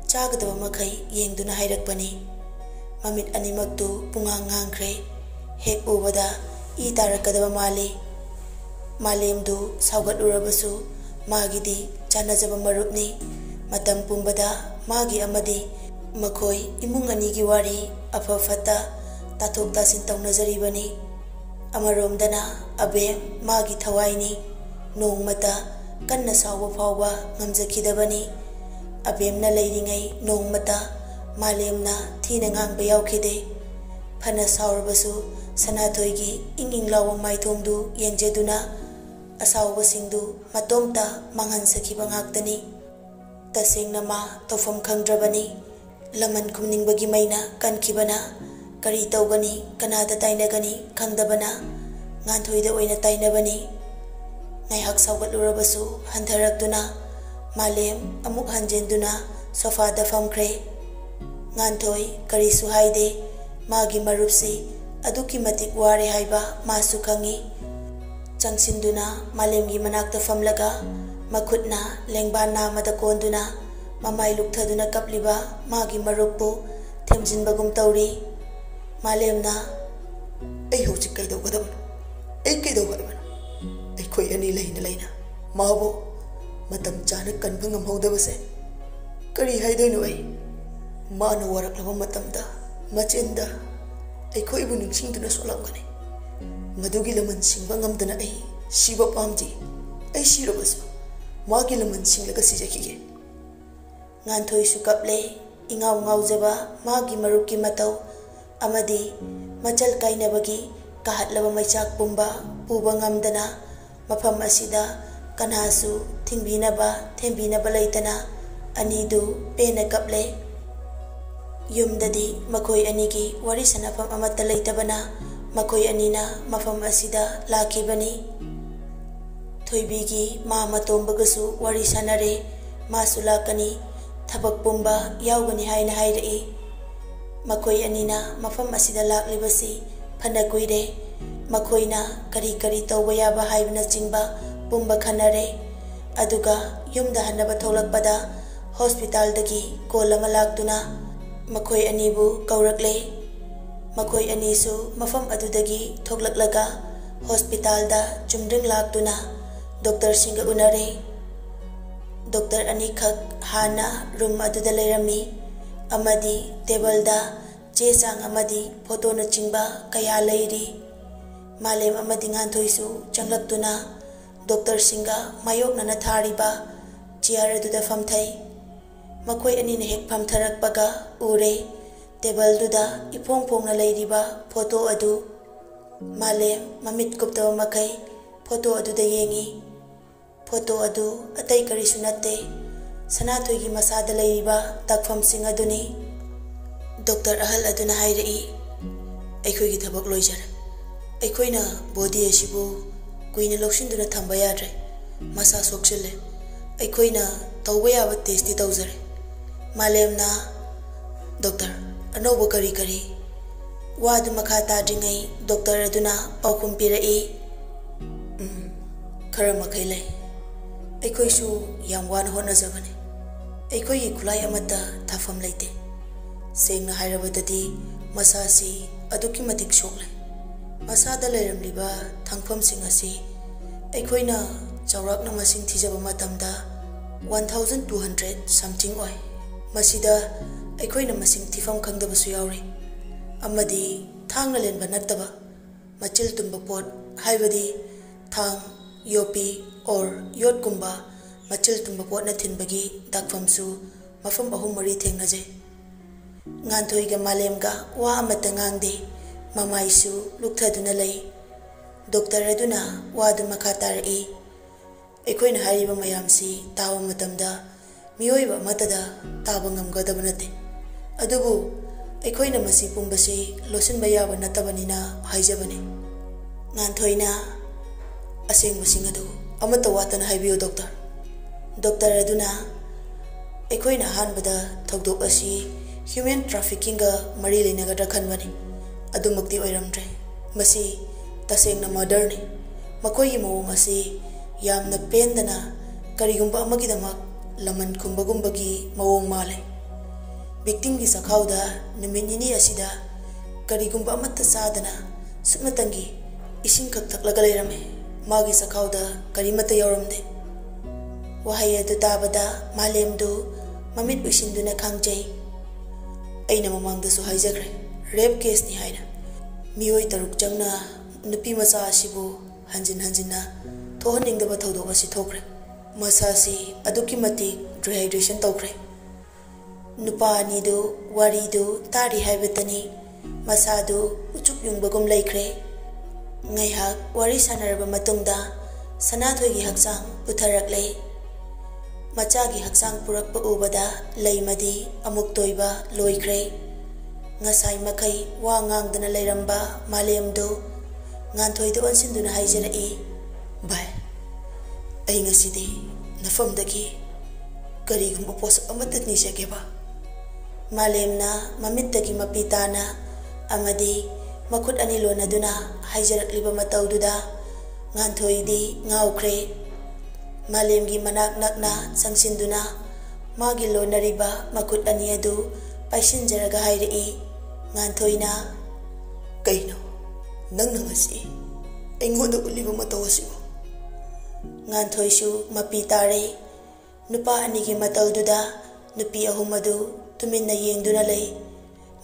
ꯆꯥꯒꯗꯕ ꯃꯈꯩ ꯌꯦꯡꯗꯨꯅ ꯍꯥꯏꯔꯛꯄꯅꯤ꯫ ꯃꯃꯤꯠ ꯑꯅꯤꯃꯛꯇꯨ ꯄꯨꯡꯉꯥꯡ ꯉꯥꯡꯈ꯭ꯔꯦ꯫ ꯍꯦꯛ ꯎꯕꯗ ꯏ ꯇꯥꯔꯛꯀꯗꯕ ꯃꯥꯜꯂꯤ꯫ ꯃꯥꯂꯦꯝꯗꯨ ꯁꯥꯎꯒꯠꯂꯨꯔꯕꯁꯨ ꯃꯥꯒꯤꯗꯤ ꯆꯥꯟꯅꯖꯕ ꯃꯔꯨꯞꯅꯤ꯫ ꯃꯇꯝ ꯄꯨꯝꯕꯗ ꯃꯥꯒꯤ ꯑꯃꯗꯤ ꯃꯈꯣꯏ ꯏꯃꯨꯡ ꯑꯅꯤꯒꯤ ꯋꯥꯔꯤ ꯑꯐ ꯐꯠꯇ ꯇꯥꯊꯣꯛ ꯇꯥꯁꯤꯟ ꯇꯧꯅꯖꯔꯤꯕꯅꯤ꯫ ꯑꯃꯔꯣꯝꯗꯅ ꯑꯕꯦꯝ ꯃꯥꯒꯤ ꯊꯋꯥꯏꯅꯤ꯫ ꯅꯣꯡꯃꯇ ꯀꯟꯅ ꯁꯥꯎꯕ ꯐꯥꯎꯕ ꯉꯝꯖꯈꯤꯗꯕꯅꯤ꯫ ꯑꯕꯦꯝꯅ ꯂꯩꯔꯤꯉꯩ ꯅꯣꯡꯃꯇ ꯃꯥꯂꯦꯝꯅ ꯊꯤꯅ ꯉꯥꯡꯕ ꯌꯥꯎꯈꯤꯗꯦ꯫ ꯐꯅ ꯁꯥꯎꯔꯕꯁꯨ ꯁꯅꯥꯊꯣꯏꯒꯤ ꯏꯪ ꯏꯪ ꯂꯥꯎꯕ ꯃꯥꯏꯊꯣꯡꯗꯨ ꯌꯦꯡꯖꯗꯨꯅ ꯑꯁꯥꯎꯕꯁꯤꯡꯗꯨ ꯃꯇꯣꯝꯇ ꯃꯥꯡꯍꯟꯖꯈꯤꯕ ꯉꯥꯛꯇꯅꯤ꯫ ꯇꯁꯦꯡꯅ ꯃꯥ ꯇꯧꯐꯝ ꯈꯪꯗ꯭ꯔꯕꯅꯤ꯫ ꯂꯃꯟ ꯈꯨꯝꯅꯤꯡꯕꯒꯤ ꯃꯩꯅ ꯀꯟꯈꯤꯕꯅ ꯀꯔꯤ ꯇꯧꯒꯅꯤ, ꯀꯅꯥꯗ ꯇꯥꯏꯅꯒꯅꯤ ꯈꯪꯗꯕꯅ ꯉꯥꯟꯊꯣꯏꯗ ꯑꯣꯏꯅ ꯇꯥꯏꯅꯕꯅꯤ꯫ ꯉꯥꯏꯍꯥꯛ ꯁꯥꯎꯒꯠꯂꯨꯔꯕꯁꯨ ꯍꯟꯊꯔꯛꯇꯨꯅ ꯃꯥꯂꯦꯝ ꯑꯃꯨꯛ ꯍꯟꯖꯤꯟꯗꯨꯅ ꯁꯣꯐꯥꯗ ꯐꯝꯈ꯭ꯔꯦ꯫ ꯉꯥꯟꯊꯣꯏ ꯀꯔꯤꯁꯨ ꯍꯥꯏꯗꯦ꯫ ꯃꯥꯒꯤ ꯃꯔꯨꯞꯁꯤ ꯑꯗꯨꯛꯀꯤ ꯃꯇꯤꯛ ꯋꯥꯔꯦ ꯍꯥꯏꯕ ꯃꯥꯁꯨ ꯈꯪꯏ꯫ ꯆꯪꯁꯤꯟꯗꯨꯅ ꯃꯥꯂꯦꯝꯒꯤ ꯃꯅꯥꯛꯇ ꯐꯝꯂꯒ ꯃꯈꯨꯠꯅ ꯂꯦꯡꯕꯥꯟ ꯅꯥꯝꯃꯗ ꯀꯣꯟꯗꯨꯅ ꯃꯃꯥꯏ ꯂꯨꯛꯊꯗꯨꯅ ꯀꯞꯂꯤꯕ ꯃꯥꯒꯤ ꯃꯔꯨꯞꯄꯨ ꯊꯦꯝꯖꯤꯟꯕꯒꯨꯝ ꯇꯧꯔꯤ꯫ ꯃꯥꯂꯦꯝꯅ, "ꯑꯩ ꯍꯧꯖꯤꯛ ꯀꯩꯗꯧꯒꯗꯕꯅꯣ? ꯑꯩ ꯀꯩꯗꯧ ꯍꯥꯏꯕꯅꯣ? ꯑꯩꯈꯣꯏ ꯑꯅꯤ ꯂꯩꯅ ꯂꯩꯅ ꯃꯥꯕꯨ ꯃꯇꯝ ꯆꯥꯅ ꯀꯟꯕ ꯉꯝꯍꯧꯗꯕꯁꯦ ꯀꯔꯤ ꯍꯥꯏꯗꯣꯏꯅꯣ ꯑꯩ? ꯃꯥꯅ ꯋꯥꯔꯛꯂꯕ ꯃꯇꯝꯗ ꯃꯆꯤꯟꯗ ꯑꯩꯈꯣꯏꯕꯨ ꯅꯤꯡꯁꯤꯡꯗꯨꯅ ꯁꯣꯜꯂꯝꯒꯅꯤ꯫ ꯃꯗꯨꯒꯤ ꯂꯃꯟ ꯁꯤꯡꯕ ꯉꯝꯗꯅ ꯑꯩ ꯁꯤꯕ ꯄꯥꯝꯗꯦ꯫ ꯑꯩ ꯁꯤꯔꯕꯁꯨ ꯃꯥꯒꯤ ꯂꯃꯟ ꯁꯤꯡꯂꯒ ꯁꯤꯖꯈꯤꯒꯦ꯫" ꯉꯥꯟꯊꯣꯏꯁꯨ ꯀꯞꯂꯦ꯫ ꯏꯉꯥꯎ ꯉꯥꯎꯖꯕ ꯃꯥꯒꯤ ꯃꯔꯨꯞꯀꯤ ꯃꯇꯧ ꯑꯃꯗꯤ ꯃꯆꯜ ꯀꯥꯏꯅꯕꯒꯤ ꯀꯥꯍꯠꯂꯕ ꯃꯩꯆꯥꯛ ꯄꯨꯝꯕ ꯄꯨꯕ ꯉꯝꯗꯅ ꯃꯐꯝ ꯑꯁꯤꯗ ꯀꯅꯥꯁꯨ ꯊꯤꯡꯕꯤꯅꯕ ꯊꯦꯝꯕꯤꯅꯕ ꯂꯩꯇꯅ ꯑꯅꯤꯗꯨ ꯄꯦꯟꯅ ꯀꯞꯂꯦ꯫ ꯌꯨꯝꯗꯗꯤ ꯃꯈꯣꯏ ꯑꯅꯤꯒꯤ ꯋꯥꯔꯤ ꯁꯥꯟꯅꯐꯝ ꯑꯃꯠꯇ ꯂꯩꯇꯕꯅ ꯃꯈꯣꯏ ꯑꯅꯤꯅ ꯃꯐꯝ ꯑꯁꯤꯗ ꯂꯥꯛꯈꯤꯕꯅꯤ꯫ ꯊꯣꯏꯕꯤꯒꯤ ꯃꯥ ꯃꯇꯣꯝꯕꯒꯁꯨ ꯋꯥꯔꯤ ꯁꯥꯟꯅꯔꯦ꯫ ꯃꯥꯁꯨ ꯂꯥꯛꯀꯅꯤ, ꯊꯕꯛ ꯄꯨꯝꯕ ꯌꯥꯎꯒꯅꯤ ꯍꯥꯏꯅ ꯍꯥꯏꯔꯛꯏ꯫ ꯃꯈꯣꯏ ꯑꯅꯤꯅ ꯃꯐꯝ ꯑꯁꯤꯗ ꯂꯥꯛꯂꯤꯕꯁꯤ ꯐꯅ ꯀꯨꯏꯔꯦ꯫ ꯃꯈꯣꯏꯅ ꯀꯔꯤ ꯀꯔꯤ ꯇꯧꯕ ꯌꯥꯕ ꯍꯥꯏꯕꯅꯆꯤꯡꯕ ꯄꯨꯝꯕ ꯈꯟꯅꯔꯦ꯫ ꯑꯗꯨꯒ ꯌꯨꯝꯗ ꯍꯟꯅꯕ ꯊꯣꯛꯂꯛꯄꯗ ꯍꯣꯁꯄꯤꯇꯥꯜꯗꯒꯤ ꯀꯣꯜ ꯑꯃ ꯂꯥꯛꯇꯨꯅ ꯃꯈꯣꯏ ꯑꯅꯤꯕꯨ ꯀꯧꯔꯛꯂꯦ꯫ ꯃꯈꯣꯏ ꯑꯅꯤꯁꯨ ꯃꯐꯝ ꯑꯗꯨꯗꯒꯤ ꯊꯣꯛꯂꯛꯂꯒ ꯍꯣꯁꯄꯤꯇꯥꯜꯗ ꯆꯨꯝꯗ꯭ꯔꯤꯡ ꯂꯥꯛꯇꯨꯅ ꯗꯣꯛꯇꯔꯁꯤꯡꯒ ꯎꯅꯔꯦ꯫ ꯗꯣꯛꯇꯔ ꯑꯅꯤꯈꯛ ꯍꯥꯟꯅ ꯔꯨꯝ ꯑꯗꯨꯗ ꯂꯩꯔꯝꯃꯤ, ꯑꯃꯗꯤ ꯇꯦꯕꯜꯗ ꯆꯦ ꯆꯥꯡ ꯑꯃꯗꯤ ꯐꯣꯇꯣꯅꯆꯤꯡꯕ ꯀꯌꯥ ꯂꯩꯔꯤ꯫ ꯃꯥꯂꯦꯝ ꯑꯃꯗꯤ ꯉꯥꯟꯊꯣꯏꯁꯨ ꯆꯪꯂꯛꯇꯨꯅ ꯗꯣꯛꯇꯔꯁꯤꯡꯒ ꯃꯥꯌꯣꯛꯅꯅ ꯊꯥꯔꯤꯕ ꯆꯤꯌꯥꯔ ꯑꯗꯨꯗ ꯐꯝꯊꯩ꯫ ꯃꯈꯣꯏ ꯑꯅꯤꯅ ꯍꯦꯛ ꯐꯝꯊꯔꯛꯄꯒ ꯎꯔꯦ, ꯇꯦꯕꯜꯗꯨꯗ ꯏꯐꯣꯡ ꯐꯣꯡꯅ ꯂꯩꯔꯤꯕ ꯐꯣꯇꯣ ꯑꯗꯨ꯫ ꯃꯥꯂꯦꯝ ꯃꯃꯤꯠ ꯀꯨꯞꯇꯕ ꯃꯈꯩ ꯐꯣꯇꯣ ꯑꯗꯨꯗ ꯌꯦꯡꯏ꯫ ꯐꯣꯇꯣ ꯑꯗꯨ ꯑꯇꯩ ꯀꯔꯤꯁꯨ ꯅꯠꯇꯦ, ꯁꯅꯥꯊꯣꯏꯒꯤ ꯃꯁꯥꯗ ꯂꯩꯔꯤꯕ ꯇꯛꯐꯝꯁꯤꯡ ꯑꯗꯨꯅꯤ꯫ ꯗꯣꯛꯇꯔ ꯑꯍꯜ ꯑꯗꯨꯅ ꯍꯥꯏꯔꯛꯏ, "ꯑꯩꯈꯣꯏꯒꯤ ꯊꯕꯛ ꯂꯣꯏꯖꯔꯦ꯫ ꯑꯩꯈꯣꯏꯅ ꯕꯣꯗꯤ ꯑꯁꯤꯕꯨ ꯀꯨꯏꯅ ꯂꯧꯁꯤꯟꯗꯨꯅ ꯊꯝꯕ ꯌꯥꯗ꯭ꯔꯦ꯫ ꯃꯁꯥ ꯁꯣꯛꯆꯤꯜꯂꯦ꯫ ꯑꯩꯈꯣꯏꯅ ꯇꯧꯕ ꯌꯥꯕ ꯇꯦꯁꯇꯤ ꯇꯧꯖꯔꯦ꯫" ꯃꯥꯂꯦꯝꯅ, "ꯗꯣꯛꯇꯔ, ꯑꯅꯧꯕ ꯀꯔꯤ ꯀꯔꯤ?" ꯋꯥꯗꯨ ꯃꯈꯥ ꯇꯥꯗ꯭ꯔꯤꯉꯩ ꯗꯣꯛꯇꯔ ꯑꯗꯨꯅ ꯄꯥꯎꯈꯨꯝ ꯄꯤꯔꯛꯏ, "ꯎꯝ, ꯈꯔ ꯃꯈꯩ ꯂꯩ꯫ ꯑꯩꯈꯣꯏꯁꯨ ꯌꯥꯝ ꯋꯥꯅ ꯍꯣꯠꯅꯖꯕꯅꯤ꯫ ꯑꯩꯈꯣꯏꯒꯤ ꯈꯨꯠꯂꯥꯏ ꯑꯃꯠꯇ ꯊꯥꯐꯝ ꯂꯩꯇꯦ꯫ ꯁꯦꯡꯅ ꯍꯥꯏꯔꯕꯗꯗꯤ ꯃꯁꯥꯁꯤ ꯑꯗꯨꯛꯀꯤ ꯃꯇꯤꯛ ꯁꯣꯛꯂꯦ꯫ ꯃꯁꯥꯗ ꯂꯩꯔꯝꯂꯤꯕ ꯊꯪꯐꯝꯁꯤꯡ ꯑꯁꯤ ꯑꯩꯈꯣꯏꯅ ꯆꯥꯎꯔꯥꯛꯅ ꯃꯁꯤꯡ ꯊꯤꯖꯕ ꯃꯇꯝꯗ one thousand two hundred something ꯑꯣꯏ꯫ ꯃꯁꯤꯗ ꯑꯩꯈꯣꯏꯅ ꯃꯁꯤꯡ ꯊꯤꯐꯝ ꯈꯪꯗꯕꯁꯨ ꯌꯥꯎꯔꯤ꯫ ꯑꯃꯗꯤ ꯊꯥꯡꯅ ꯂꯦꯟꯕ ꯅꯠꯇꯕ ꯃꯆꯤꯜ ꯇꯨꯝꯕ ꯄꯣꯠ, ꯍꯥꯏꯕꯗꯤ ꯊꯥꯡ, ꯌꯣꯠꯄꯤ or ꯌꯣꯠꯀꯨꯝꯕ ꯃꯆꯤꯜ ꯇꯨꯝꯕ ꯄꯣꯠꯅ ꯊꯤꯟꯕꯒꯤ ꯗꯥꯛꯐꯝꯁꯨ ꯃꯐꯝ ꯑꯍꯨꯝ ꯃꯔꯤ ꯊꯦꯡꯅꯖꯩ꯫" ꯉꯥꯟꯊꯣꯏꯒ ꯃꯥꯂꯦꯝꯒ ꯋꯥ ꯑꯃꯠꯇ ꯉꯥꯡꯗꯦ꯫ ꯃꯃꯥꯏꯁꯨ ꯂꯨꯛꯊꯗꯨꯅ ꯂꯩ꯫ ꯗꯣꯛꯇꯔ ꯑꯗꯨꯅ ꯋꯥꯗꯨ ꯃꯈꯥ ꯇꯥꯔꯛꯏ, "ꯑꯩꯈꯣꯏꯅ ꯍꯥꯏꯔꯤꯕ ꯃꯌꯥꯝꯁꯤ ꯇꯥꯕ ꯃꯇꯝꯗ ꯃꯤꯑꯣꯏꯕ ꯑꯃꯠꯇꯗ ꯇꯥꯕ ꯉꯝꯒꯗꯕ ꯅꯠꯇꯦ꯫ ꯑꯗꯨꯕꯨ ꯑꯩꯈꯣꯏꯅ ꯃꯁꯤ ꯄꯨꯝꯕꯁꯤ ꯂꯣꯠꯁꯤꯟꯕ ꯌꯥꯕ ꯅꯠꯇꯕꯅꯤꯅ ꯍꯥꯏꯖꯕꯅꯤ꯫" ꯉꯥꯟꯊꯣꯏꯅ, "ꯑꯁꯦꯡꯕꯁꯤꯡ ꯑꯗꯨ ꯑꯃꯠꯇ ꯋꯥꯠꯇꯅ ꯍꯥꯏꯕꯤꯌꯨ, ꯗꯣꯛꯇꯔ꯫" ꯗꯣꯛꯇꯔ ꯑꯗꯨꯅ, "ꯑꯩꯈꯣꯏꯅ ꯑꯍꯥꯟꯕꯗ ꯊꯧꯗꯣꯛ ꯑꯁꯤ ꯍ꯭ꯌꯨꯃꯦꯟ ꯇ꯭ꯔꯥꯐꯤꯀꯤꯡꯒ ꯃꯔꯤ ꯂꯩꯅꯒꯗ꯭ꯔꯥ ꯈꯟꯕꯅꯤ꯫ ꯑꯗꯨꯃꯛꯇꯤ ꯑꯣꯏꯔꯝꯗ꯭ꯔꯦ꯫ ꯃꯁꯤ ꯇꯁꯦꯡꯅ ꯃꯔꯗꯔꯅꯤ꯫ ꯃꯈꯣꯏꯒꯤ ꯃꯑꯣꯡ ꯑꯁꯤ ꯌꯥꯝꯅ ꯄꯦꯟꯗꯅ ꯀꯔꯤꯒꯨꯝꯕ ꯑꯃꯒꯤꯗꯃꯛ ꯂꯃꯟ ꯈꯨꯝꯕꯒꯨꯝꯕꯒꯤ ꯃꯑꯣꯡ ꯃꯥꯜꯂꯦ꯫ ꯚꯤꯛꯇꯤꯝꯒꯤ ꯆꯥꯛꯈꯥꯎꯗ ꯅꯨꯃꯤꯠ ꯅꯤꯅꯤ ꯑꯁꯤꯗ ꯀꯔꯤꯒꯨꯝꯕ ꯑꯃꯠꯇ ꯆꯥꯗꯅ ꯁꯨꯞꯅꯇꯪꯒꯤ ꯏꯁꯤꯡꯈꯛ ꯊꯛꯂꯒ ꯂꯩꯔꯝꯃꯦ꯫ ꯃꯥꯒꯤ ꯆꯥꯛꯈꯥꯎꯗ ꯀꯔꯤꯃꯠꯇ ꯌꯥꯎꯔꯝꯗꯦ꯫" ꯋꯥꯍꯩ ꯑꯗꯨ ꯇꯥꯕꯗ ꯃꯥꯂꯦꯝꯗꯨ ꯃꯃꯤꯠ ꯎꯏꯁꯤꯟꯗꯨꯅ ꯈꯥꯡꯖꯩ꯫ "ꯑꯩꯅ ꯃꯃꯥꯡꯗꯁꯨ ꯍꯥꯏꯖꯈ꯭ꯔꯦ, ꯔꯦꯞ ꯀꯦꯁꯅꯤ ꯍꯥꯏꯅ꯫ ꯃꯤꯑꯣꯏ ꯇꯔꯨꯛ ꯆꯪꯅ ꯅꯨꯄꯤ ꯃꯆꯥ ꯑꯁꯤꯕꯨ ꯍꯟꯖꯤꯟ ꯍꯟꯖꯤꯟꯅ ꯊꯣꯛꯍꯟꯅꯤꯡꯗꯕ ꯊꯧꯗꯣꯛ ꯑꯁꯤ ꯊꯣꯛꯈ꯭ꯔꯦ꯫ ꯃꯁꯥꯁꯤ ꯑꯗꯨꯛꯀꯤ ꯃꯇꯤꯛ ꯗꯤꯍꯥꯏꯗ꯭ꯔꯦꯁꯟ ꯇꯧꯈ꯭ꯔꯦ꯫" ꯅꯨꯄꯥ ꯑꯅꯤꯗꯨ ꯋꯥꯔꯤꯗꯨ ꯇꯥꯔꯤ ꯍꯥꯏꯕꯇꯅꯤ ꯃꯁꯥꯗꯨ ꯎꯆꯨꯛ ꯌꯨꯡꯕꯒꯨꯝ ꯂꯩꯈ꯭ꯔꯦ꯫ ꯉꯥꯏꯍꯥꯛ ꯋꯥꯔꯤ ꯁꯥꯟꯅꯔꯕ ꯃꯇꯨꯡꯗ ꯁꯅꯥꯊꯣꯏꯒꯤ ꯍꯛꯆꯥꯡ ꯄꯨꯊꯔꯛꯂꯦ꯫ ꯃꯆꯥꯒꯤ ꯍꯛꯆꯥꯡ ꯄꯨꯔꯛꯄ ꯎꯕꯗ ꯂꯩꯃꯗꯤ ꯑꯃꯨꯛ ꯇꯣꯏꯕ ꯂꯣꯏꯈ꯭ꯔꯦ꯫ ꯉꯁꯥꯏ ꯃꯈꯩ ꯋꯥ ꯉꯥꯡꯗꯅ ꯂꯩꯔꯝꯕ ꯃꯥꯂꯦꯝꯗꯨ ꯉꯥꯟꯊꯣꯏꯗ ꯑꯣꯟꯁꯤꯟꯗꯨꯅ ꯍꯥꯏꯖꯔꯛꯏ, "ꯚꯥꯏ, ꯑꯩ ꯉꯁꯤꯗꯤ ꯅꯐꯝꯗꯒꯤ ꯀꯔꯤꯒꯨꯝꯕ ꯄꯣꯠꯁꯛ ꯑꯃꯠꯇ ꯅꯤꯖꯒꯦꯕ꯫" ꯃꯥꯂꯦꯝꯅ ꯃꯃꯤꯠꯇꯒꯤ ꯃꯄꯤ ꯇꯥꯅ ꯑꯃꯗꯤ ꯃꯈꯨꯠ ꯑꯅꯤ ꯂꯣꯟꯅꯗꯨꯅ ꯍꯥꯏꯖꯔꯛꯂꯤꯕ ꯃꯇꯧꯗꯨꯗ ꯉꯥꯟꯊꯣꯏꯗꯤ ꯉꯥꯎꯈ꯭ꯔꯦ꯫ ꯃꯥꯂꯦꯝꯒꯤ ꯃꯅꯥꯛ ꯅꯛꯅ ꯆꯪꯁꯤꯟꯗꯨꯅ ꯃꯥꯒꯤ ꯂꯣꯟꯅꯔꯤꯕ ꯃꯈꯨꯠ ꯑꯅꯤ ꯑꯗꯨ ꯄꯥꯏꯁꯤꯟꯖꯔꯒ ꯍꯥꯏꯔꯛꯏ꯫ ꯉꯥꯟꯊꯣꯏꯅ, "ꯀꯩꯅꯣ ꯅꯪꯅ ꯉꯁꯤ ꯑꯩꯉꯣꯟꯗ ꯎꯠꯂꯤꯕ ꯃꯇꯧ ꯑꯁꯤꯕꯨ?" ꯉꯥꯟꯊꯣꯏꯁꯨ ꯃꯄꯤ ꯇꯥꯔꯦ꯫ ꯅꯨꯄꯥ ꯑꯅꯤꯒꯤ ꯃꯇꯧꯗꯨꯗ ꯅꯨꯄꯤ ꯑꯍꯨꯝ ꯑꯗꯨ ꯇꯨꯃꯤꯟꯅ ꯌꯦꯡꯗꯨꯅ ꯂꯩ꯫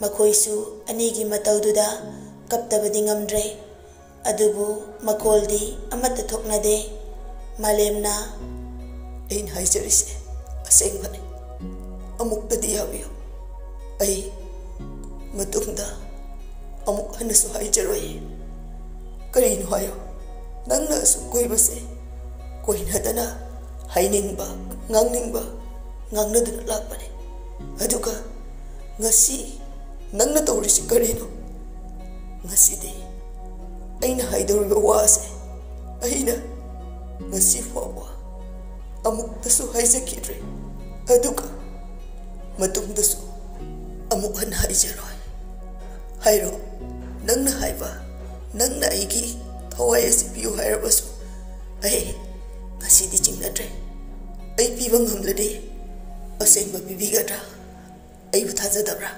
ꯃꯈꯣꯏꯁꯨ ꯑꯅꯤꯒꯤ ꯃꯇꯧꯗꯨꯗ ꯀꯞꯇꯕꯗꯤ ꯉꯝꯗ꯭ꯔꯦ꯫ ꯑꯗꯨꯕꯨ ꯃꯈꯣꯜꯗꯤ ꯑꯃꯠꯇ ꯊꯣꯛꯅꯗꯦ꯫ ꯃꯥꯂꯦꯝꯅ, "ꯑꯩꯅ ꯍꯥꯏꯖꯔꯤꯁꯦ ꯑꯁꯦꯡꯕꯅꯤ꯫ ꯑꯃꯨꯛꯇꯗꯤ ꯌꯥꯕꯤꯌꯨ꯫ ꯑꯩ ꯃꯇꯨꯡꯗ ꯑꯃꯨꯛ ꯍꯟꯅꯁꯨ ꯍꯥꯏꯖꯔꯣꯏ꯫" "ꯀꯔꯤꯅꯣ ꯍꯥꯏꯌꯣ, ꯅꯪꯅ ꯑꯁꯨꯛ ꯀꯨꯏꯕꯁꯦ ꯀꯣꯏꯅꯗꯅ ꯍꯥꯏꯅꯤꯡꯕ, ꯉꯥꯡꯅꯤꯡꯕ ꯉꯥꯡꯅꯗꯨꯅ ꯂꯥꯛꯄꯅꯤ꯫ ꯑꯗꯨꯒ ꯉꯁꯤ ꯅꯪꯅ ꯇꯧꯔꯤꯁꯤ ꯀꯔꯤꯅꯣ? ꯉꯁꯤꯗꯤ ꯑꯩꯅ ꯍꯥꯏꯗꯧꯔꯤꯕ ꯋꯥꯁꯦ ꯑꯩꯅ ꯉꯁꯤ ꯐꯥꯎꯕ ꯑꯃꯨꯛꯇꯁꯨ ꯍꯥꯏꯖꯈꯤꯗ꯭ꯔꯤ꯫ ꯑꯗꯨꯒ ꯃꯇꯨꯡꯗꯁꯨ ꯑꯃꯨꯛ ꯍꯟꯅ ꯍꯥꯏꯖꯔꯣꯏ꯫ ꯍꯥꯏꯔꯣ, ꯅꯪꯅ ꯍꯥꯏꯕ, ꯅꯪꯅ ꯑꯩꯒꯤ ꯊꯋꯥꯏ ꯑꯁꯤ ꯄꯤꯌꯨ ꯍꯥꯏꯔꯕꯁꯨ ꯑꯩ ꯉꯁꯤꯗꯤ ꯆꯤꯡꯅꯗ꯭ꯔꯦ꯫ ꯑꯩ ꯄꯤꯕ ꯉꯝꯂꯗꯤ ꯑꯁꯦꯡꯕ ꯄꯤꯕꯤꯒꯗ꯭ꯔꯥ? ꯑꯩꯕꯨ ꯊꯥꯖꯗꯕ꯭ꯔꯥ?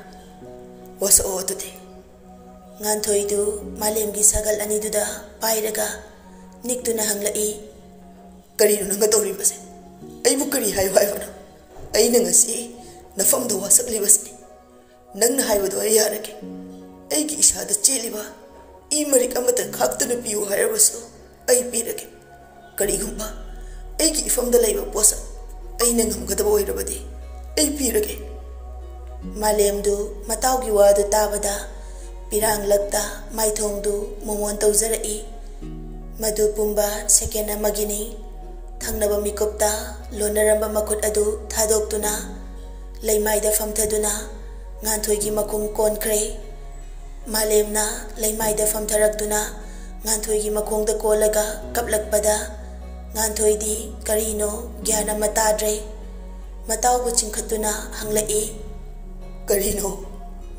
ꯋꯥꯁꯛꯑꯣ ꯑꯗꯨꯗꯤ꯫" ꯉꯥꯟꯊꯣꯏꯗꯨ ꯃꯥꯂꯦꯝꯒꯤ ꯁꯥꯒꯜ ꯑꯅꯤꯗꯨꯗ ꯄꯥꯏꯔꯒ ꯅꯤꯛꯇꯨꯅ ꯍꯪꯂꯛꯏ, "ꯀꯔꯤꯅꯣ ꯅꯪꯒ ꯇꯧꯔꯤꯕꯁꯦ? ꯑꯩꯕꯨ ꯀꯔꯤ ꯍꯥꯏꯌꯨ ꯍꯥꯏꯕꯅꯣ? ꯑꯩꯅ ꯉꯁꯤ ꯅꯐꯝꯗ ꯋꯥꯁꯛꯂꯤꯕꯁꯤ ꯅꯪꯅ ꯍꯥꯏꯕꯗꯣ ꯑꯩ ꯌꯥꯔꯒꯦ꯫ ꯑꯩꯒꯤ ꯏꯁꯥꯗ ꯆꯦꯜꯂꯤꯕ ꯏ ꯃꯔꯤꯛ ꯑꯃꯇ ꯈꯥꯛꯇꯅ ꯄꯤꯌꯨ ꯍꯥꯏꯔꯕꯁꯨ ꯑꯩ ꯄꯤꯔꯒꯦ꯫ ꯀꯔꯤꯒꯨꯝꯕ ꯑꯩꯒꯤ ꯏꯐꯝꯗ ꯂꯩꯕ ꯄꯣꯠꯁꯛ ꯑꯩꯅ ꯉꯝꯒꯗꯕ ꯑꯣꯏꯔꯕꯗꯤ ꯑꯩ ꯄꯤꯔꯒꯦ꯫ ꯃꯥꯂꯦꯝꯗꯨ ꯃꯇꯥꯎꯒꯤ ꯋꯥꯗꯨ ꯇꯥꯕꯗ ꯄꯤꯔꯥꯡꯂꯛꯇ ꯃꯥꯏꯊꯣꯡꯗꯨ ꯃꯣꯃꯣꯟ ꯇꯧꯖꯔꯛꯏ꯫ ꯃꯗꯨ ꯄꯨꯝꯕ ꯁꯦꯀꯦꯟ ꯑꯃꯒꯤꯅꯤ꯫ ꯊꯪꯅꯕ ꯃꯤꯀꯨꯞꯇ ꯂꯣꯟꯅꯔꯝꯕ ꯃꯈꯨꯠ ꯑꯗꯨ ꯊꯥꯗꯣꯛꯇꯨꯅ ꯂꯩꯃꯥꯏꯗ ꯐꯝꯊꯗꯨꯅ ꯉꯥꯟꯊꯣꯏꯒꯤ ꯃꯈꯣꯡ ꯀꯣꯟꯈ꯭ꯔꯦ꯫ ꯃꯥꯂꯦꯝꯅ ꯂꯩꯃꯥꯏꯗ ꯐꯝꯊꯔꯛꯇꯨꯅ ꯉꯥꯟꯊꯣꯏꯒꯤ ꯃꯈꯣꯡꯗ ꯀꯣꯜꯂꯒ ꯀꯞꯂꯛꯄꯗ ꯉꯥꯟꯊꯣꯏꯗꯤ ꯀꯔꯤꯅꯣ ꯒ꯭ꯌꯥꯟ ꯑꯃ ꯇꯥꯗ꯭ꯔꯦ꯫ ꯃꯇꯥꯎꯕꯨ ꯆꯤꯡꯈꯠꯇꯨꯅ ꯍꯪꯂꯛꯏ, "ꯀꯔꯤꯅꯣ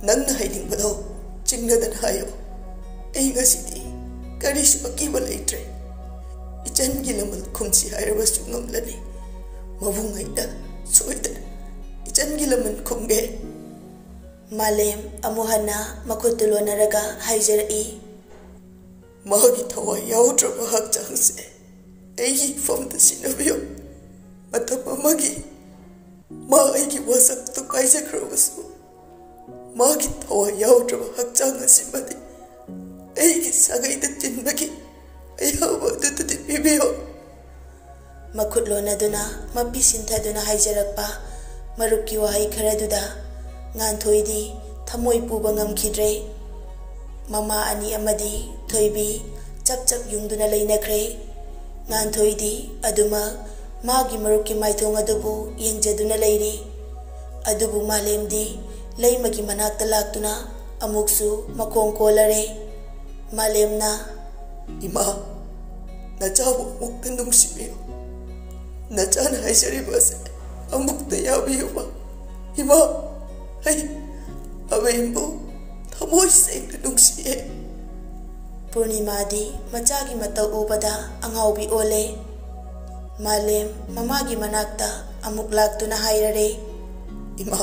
ꯅꯪꯅ ꯍꯥꯏꯅꯤꯡꯕꯗꯣ? ꯆꯤꯡꯅꯗꯅ ꯍꯥꯏꯌꯣ꯫ ꯑꯩ ꯉꯁꯤꯗꯤ ꯀꯔꯤꯁꯨ ꯑꯀꯤꯕ ꯂꯩꯇ꯭ꯔꯦ꯫ ꯏꯆꯟꯒꯤ ꯂꯃꯟ ꯈꯨꯝꯁꯤ ꯍꯥꯏꯔꯕꯁꯨ ꯉꯝꯂꯅꯤ꯫ ꯃꯕꯨꯡ ꯑꯩꯅ ꯁꯣꯏꯗꯅ ꯏꯆꯟꯒꯤ ꯂꯃꯟ ꯈꯨꯝꯒꯦ꯫" ꯃꯥꯂꯦꯝ ꯑꯃꯨꯛ ꯍꯟꯅ ꯃꯈꯨꯠꯇꯨ ꯂꯣꯟꯅꯔꯒ ꯍꯥꯏꯖꯔꯛꯏ, "ꯃꯥꯒꯤ ꯊꯋꯥꯏ ꯌꯥꯎꯗ꯭ꯔꯕ ꯍꯛꯆꯥꯡꯁꯦ ꯑꯩꯒꯤ ꯏꯐꯝꯗ ꯁꯤꯟꯅꯕꯤꯌꯨ꯫ ꯃꯇꯝ ꯑꯃꯒꯤ ꯃꯥ ꯑꯩꯒꯤ ꯋꯥꯁꯛꯇꯨ ꯀꯥꯏꯖꯈ꯭ꯔꯕꯁꯨ, ꯃꯥꯒꯤ ꯊꯋꯥꯏ ꯌꯥꯎꯗ꯭ꯔꯕ ꯍꯛꯆꯥꯡ ꯑꯁꯤꯃꯗꯤ ꯑꯩꯒꯤ ꯁꯥꯒꯩꯗ ꯆꯤꯟꯕꯒꯤ ꯑꯌꯥꯕ ꯑꯗꯨꯗꯗꯤ ꯄꯤꯕꯤꯌꯨ꯫" ꯃꯈꯨꯠ ꯂꯣꯟꯅꯗꯨꯅ ꯃꯄꯤ ꯁꯤꯟꯊꯗꯨꯅ ꯍꯥꯏꯖꯔꯛꯄ ꯃꯔꯨꯞꯀꯤ ꯋꯥꯍꯩ ꯈꯔꯗꯨꯗ ꯉꯥꯟꯊꯣꯏꯗꯤ ꯊꯃꯣꯏ ꯄꯨꯕ ꯉꯝꯈꯤꯗ꯭ꯔꯦ꯫ ꯃꯃꯥ ꯑꯅꯤ ꯑꯃꯗꯤ ꯊꯣꯏꯕꯤ ꯆꯞ ꯆꯞ ꯌꯨꯡꯗꯨꯅ ꯂꯩꯅꯈ꯭ꯔꯦ꯫ ꯉꯥꯟꯊꯣꯏꯗꯤ ꯑꯗꯨꯃꯛ ꯃꯥꯒꯤ ꯃꯔꯨꯞꯀꯤ ꯃꯥꯏꯊꯣꯡ ꯑꯗꯨꯕꯨ ꯌꯦꯡꯖꯗꯨꯅ ꯂꯩꯔꯤ꯫ ꯑꯗꯨꯕꯨ ꯃꯥꯂꯦꯝꯗꯤ ꯂꯩꯃꯒꯤ ꯃꯅꯥꯛꯇ ꯂꯥꯛꯇꯨꯅ ꯑꯃꯨꯛꯁꯨ ꯃꯈꯣꯡ ꯀꯣꯜꯂꯔꯦ꯫ ꯃꯥꯂꯦꯝꯅ, "ꯏꯃꯥ, ꯅꯆꯥꯕꯨ ꯑꯃꯨꯛꯇ ꯅꯨꯡꯁꯤꯕꯤꯌꯨ꯫ ꯅꯆꯥꯅ ꯍꯥꯏꯖꯔꯤꯕ ꯑꯁꯦ ꯑꯃꯨꯛꯇ ꯌꯥꯕꯤꯌꯨꯕ꯫ ꯏꯃꯥ, ꯑꯩ ꯑꯕꯦꯝꯕꯨ ꯊꯃꯣꯏ ꯁꯦꯡꯅ ꯅꯨꯡꯁꯤꯌꯦ꯫" ꯄꯨꯔꯅꯤꯃꯥꯗꯤ ꯃꯆꯥꯒꯤ ꯃꯇꯧ ꯎꯕꯗ ꯑꯉꯥꯎꯕꯤ ꯑꯣꯜꯂꯦ꯫ ꯃꯥꯂꯦꯝ ꯃꯃꯥꯒꯤ ꯃꯅꯥꯛꯇ ꯑꯃꯨꯛ ꯂꯥꯛꯇꯨꯅ ꯍꯥꯏꯔꯔꯦ, "ꯏꯃꯥ,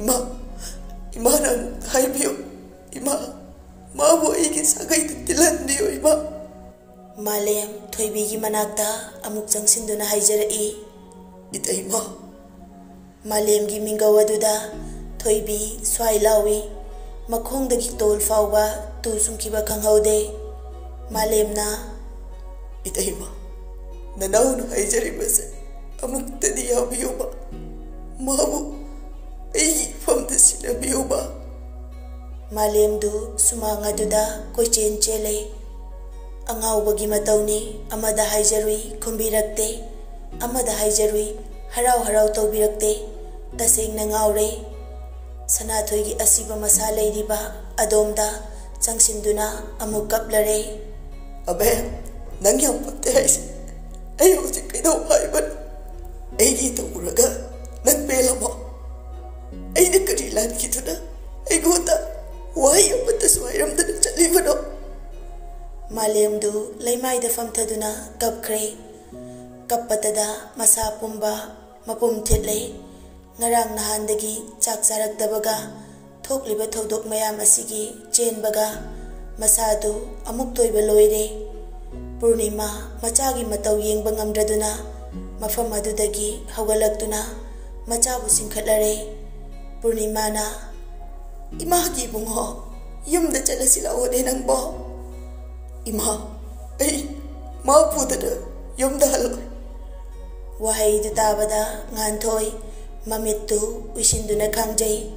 ꯏꯃꯥ, ꯏꯃꯥꯅ ꯑꯃꯨꯛꯇ ꯍꯥꯏꯕꯤꯌꯨ꯫ ꯏꯃꯥ, ꯃꯥꯕꯨ ꯑꯩꯒꯤ ꯁꯥꯒꯩꯗ ꯇꯤꯜꯍꯟꯕꯤꯌꯨ, ꯏꯃꯥ꯫" ꯃꯥꯂꯦꯝ ꯊꯣꯏꯕꯤꯒꯤ ꯃꯅꯥꯛꯇ ꯑꯃꯨꯛ ꯆꯪꯁꯤꯟꯗꯨꯅ ꯍꯥꯏꯖꯔꯛꯏ, "ꯏꯇꯩꯃ!" ꯃꯥꯂꯦꯝꯒꯤ ꯃꯤꯡꯒꯧ ꯑꯗꯨꯗ ꯊꯣꯏꯕꯤ ꯁ꯭ꯋꯥꯏ ꯂꯥꯎꯏ꯫ ꯃꯈꯣꯡꯗꯒꯤ ꯇꯣꯜ ꯐꯥꯎꯕ ꯇꯨ ꯆꯨꯡꯈꯤꯕ ꯈꯪꯍꯧꯗꯦ꯫ ꯃꯥꯂꯦꯝꯅ, "ꯏꯇꯩꯃ, ꯅꯅꯥꯎꯅ ꯍꯥꯏꯖꯔꯤꯕꯁꯦ ꯑꯃꯨꯛꯇꯗꯤ ꯌꯥꯕꯤꯌꯨꯕ꯫ ꯃꯥꯕꯨ ꯑꯩꯒꯤ ꯏꯐꯝꯗ ꯁꯤꯟꯅꯕꯤꯌꯨꯕ꯫" ꯃꯥꯂꯦꯝꯗꯨ ꯁꯨꯃꯥꯡ ꯑꯗꯨꯗ ꯀꯣꯏꯆꯦꯟ ꯆꯦꯜꯂꯦ꯫ ꯑꯉꯥꯎꯕꯒꯤ ꯃꯇꯧꯅꯤ꯫ ꯑꯃꯗ ꯍꯥꯏꯖꯔꯨꯏ, ꯈꯨꯝꯕꯤꯔꯛꯇꯦ꯫ ꯑꯃꯗ ꯍꯥꯏꯖꯔꯨꯏ, ꯍꯔꯥꯎ ꯍꯔꯥꯎ ꯇꯧꯕꯤꯔꯛꯇꯦ꯫ ꯇꯁꯦꯡꯅ ꯉꯥꯎꯔꯦ꯫ ꯁꯅꯥꯊꯣꯏꯒꯤ ꯑꯁꯤꯕ ꯃꯁꯥ ꯂꯩꯔꯤꯕ ꯑꯗꯣꯝꯗ ꯆꯪꯁꯤꯟꯗꯨꯅ ꯑꯃꯨꯛ ꯀꯞꯂꯔꯦ꯫ "ꯑꯕꯦ, ꯅꯪ ꯌꯥꯝ ꯐꯠꯇꯦ ꯍꯥꯏꯁꯦ꯫ ꯑꯩ ꯍꯧꯖꯤꯛ ꯀꯩꯗꯧ ꯍꯥꯏꯕꯅꯣ? ꯑꯩꯒꯤ ꯇꯧꯔꯒ ꯅꯪ ꯄꯦꯜꯂꯕꯣ? ꯑꯩꯅ ꯀꯔꯤ ꯂꯥꯟꯈꯤꯗꯨꯅ ꯑꯩꯉꯣꯟꯗ ꯋꯥꯍꯩ ꯑꯃꯠꯇꯁꯨ ꯍꯥꯏꯔꯝꯗꯅ ꯆꯠꯂꯤꯕꯅꯣ?" ꯃꯥꯂꯦꯝꯗꯨ ꯂꯩꯃꯥꯏꯗ ꯐꯝꯊꯗꯨꯅ ꯀꯞꯈ꯭ꯔꯦ꯫ ꯀꯞꯄꯇꯗ ꯃꯁꯥ ꯄꯨꯝꯕ ꯃꯄꯨꯝ ꯊꯤꯠꯂꯦ꯫ ꯉꯔꯥꯡ ꯅꯍꯥꯟꯗꯒꯤ ꯆꯥꯛ ꯆꯥꯔꯛꯇꯕꯒ ꯊꯣꯛꯂꯤꯕ ꯊꯧꯗꯣꯛ ꯃꯌꯥꯝ ꯑꯁꯤꯒꯤ ꯆꯦꯟꯕꯒ ꯃꯁꯥꯗꯨ ꯑꯃꯨꯛ ꯇꯣꯏꯕ ꯂꯣꯏꯔꯦ꯫ ꯄꯨꯔꯅꯤꯃꯥ ꯃꯆꯥꯒꯤ ꯃꯇꯧ ꯌꯦꯡꯕ ꯉꯝꯗ꯭ꯔꯗꯨꯅ ꯃꯐꯝ ꯑꯗꯨꯗꯒꯤ ꯍꯧꯒꯠꯂꯛꯇꯨꯅ ꯃꯆꯥꯕꯨ ꯆꯤꯡꯈꯠꯂꯔꯦ꯫ ꯄꯨꯔꯅꯤꯃꯥꯅ, "ꯏꯃꯥꯒꯤ ꯏꯕꯨꯡꯉꯣ, ꯌꯨꯝꯗ ꯆꯠꯂꯁꯤ ꯂꯥꯛꯑꯣꯅꯦ ꯅꯪꯕꯣ꯫" "ꯏꯃꯥ, ꯑꯩ ꯃꯥ ꯄꯨꯗꯅ ꯌꯨꯝꯗ ꯍꯜꯂꯣꯏ꯫" ꯋꯥꯍꯩꯗꯨ ꯇꯥꯕꯗ ꯉꯥꯟꯊꯣꯏ ꯃꯃꯤꯠꯇꯨ ꯎꯏꯁꯤꯟꯗꯨꯅ ꯈꯥꯡꯖꯩ꯫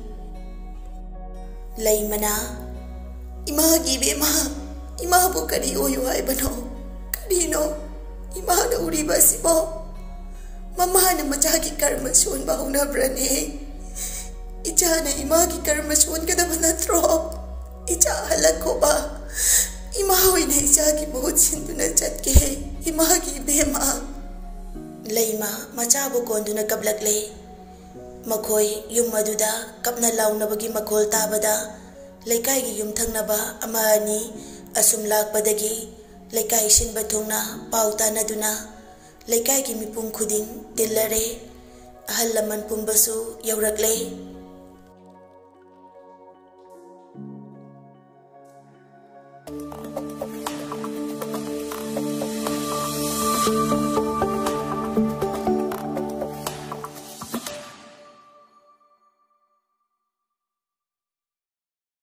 ꯂꯩꯃꯅ, "ꯏꯃꯥꯒꯤ ꯏꯕꯦꯝꯃ, ꯏꯃꯥꯕꯨ ꯀꯔꯤ ꯑꯣꯏꯌꯨ ꯍꯥꯏꯕꯅꯣ? ꯀꯔꯤꯅꯣ ꯏꯃꯥꯅ ꯎꯔꯤꯕ ꯑꯁꯤꯕꯣ? ꯃꯃꯥꯅ ꯃꯆꯥꯒꯤ ꯀꯔꯃ ꯁꯣꯟꯕ ꯍꯧꯅꯕ꯭ꯔꯅꯦ? ꯏꯆꯥꯅ ꯏꯃꯥꯒꯤ ꯀꯔꯃ ꯁꯣꯟꯒꯗꯕ ꯅꯠꯇ꯭ꯔꯣ? ꯏꯆꯥ ꯍꯜꯂꯛꯈꯣꯕ꯫ ꯏꯃꯥ ꯑꯣꯏꯅ ꯏꯆꯥꯒꯤ ꯃꯍꯨꯠ ꯁꯤꯟꯗꯨꯅ ꯆꯠꯀꯦ, ꯏꯃꯥꯒꯤ ꯏꯕꯦꯝꯃ꯫" ꯂꯩꯃ ꯃꯆꯥꯕꯨ ꯀꯣꯟꯗꯨꯅ ꯀꯞꯂꯛꯂꯦ꯫ ꯃꯈꯣꯏ ꯌꯨꯝ ꯑꯗꯨꯗ ꯀꯞꯅ ꯂꯥꯎꯅꯕꯒꯤ ꯃꯈꯣꯜ ꯇꯥꯕꯗ ꯂꯩꯀꯥꯏꯒꯤ ꯌꯨꯝꯊꯪꯅꯕ ꯑꯃ ꯑꯅꯤ ꯑꯁꯨꯝ ꯂꯥꯛꯄꯗꯒꯤ ꯂꯩꯀꯥꯏ ꯁꯤꯟꯕ ꯊꯨꯡꯅ ꯄꯥꯎ ꯇꯥꯅꯗꯨꯅ ꯂꯩꯀꯥꯏꯒꯤ ꯃꯤꯄꯨꯝ ꯈꯨꯗꯤꯡ ꯇꯤꯜꯂꯔꯦ꯫ ꯑꯍꯜ ꯂꯃꯟ ꯄꯨꯝꯕꯁꯨ ꯌꯧꯔꯛꯂꯦ꯫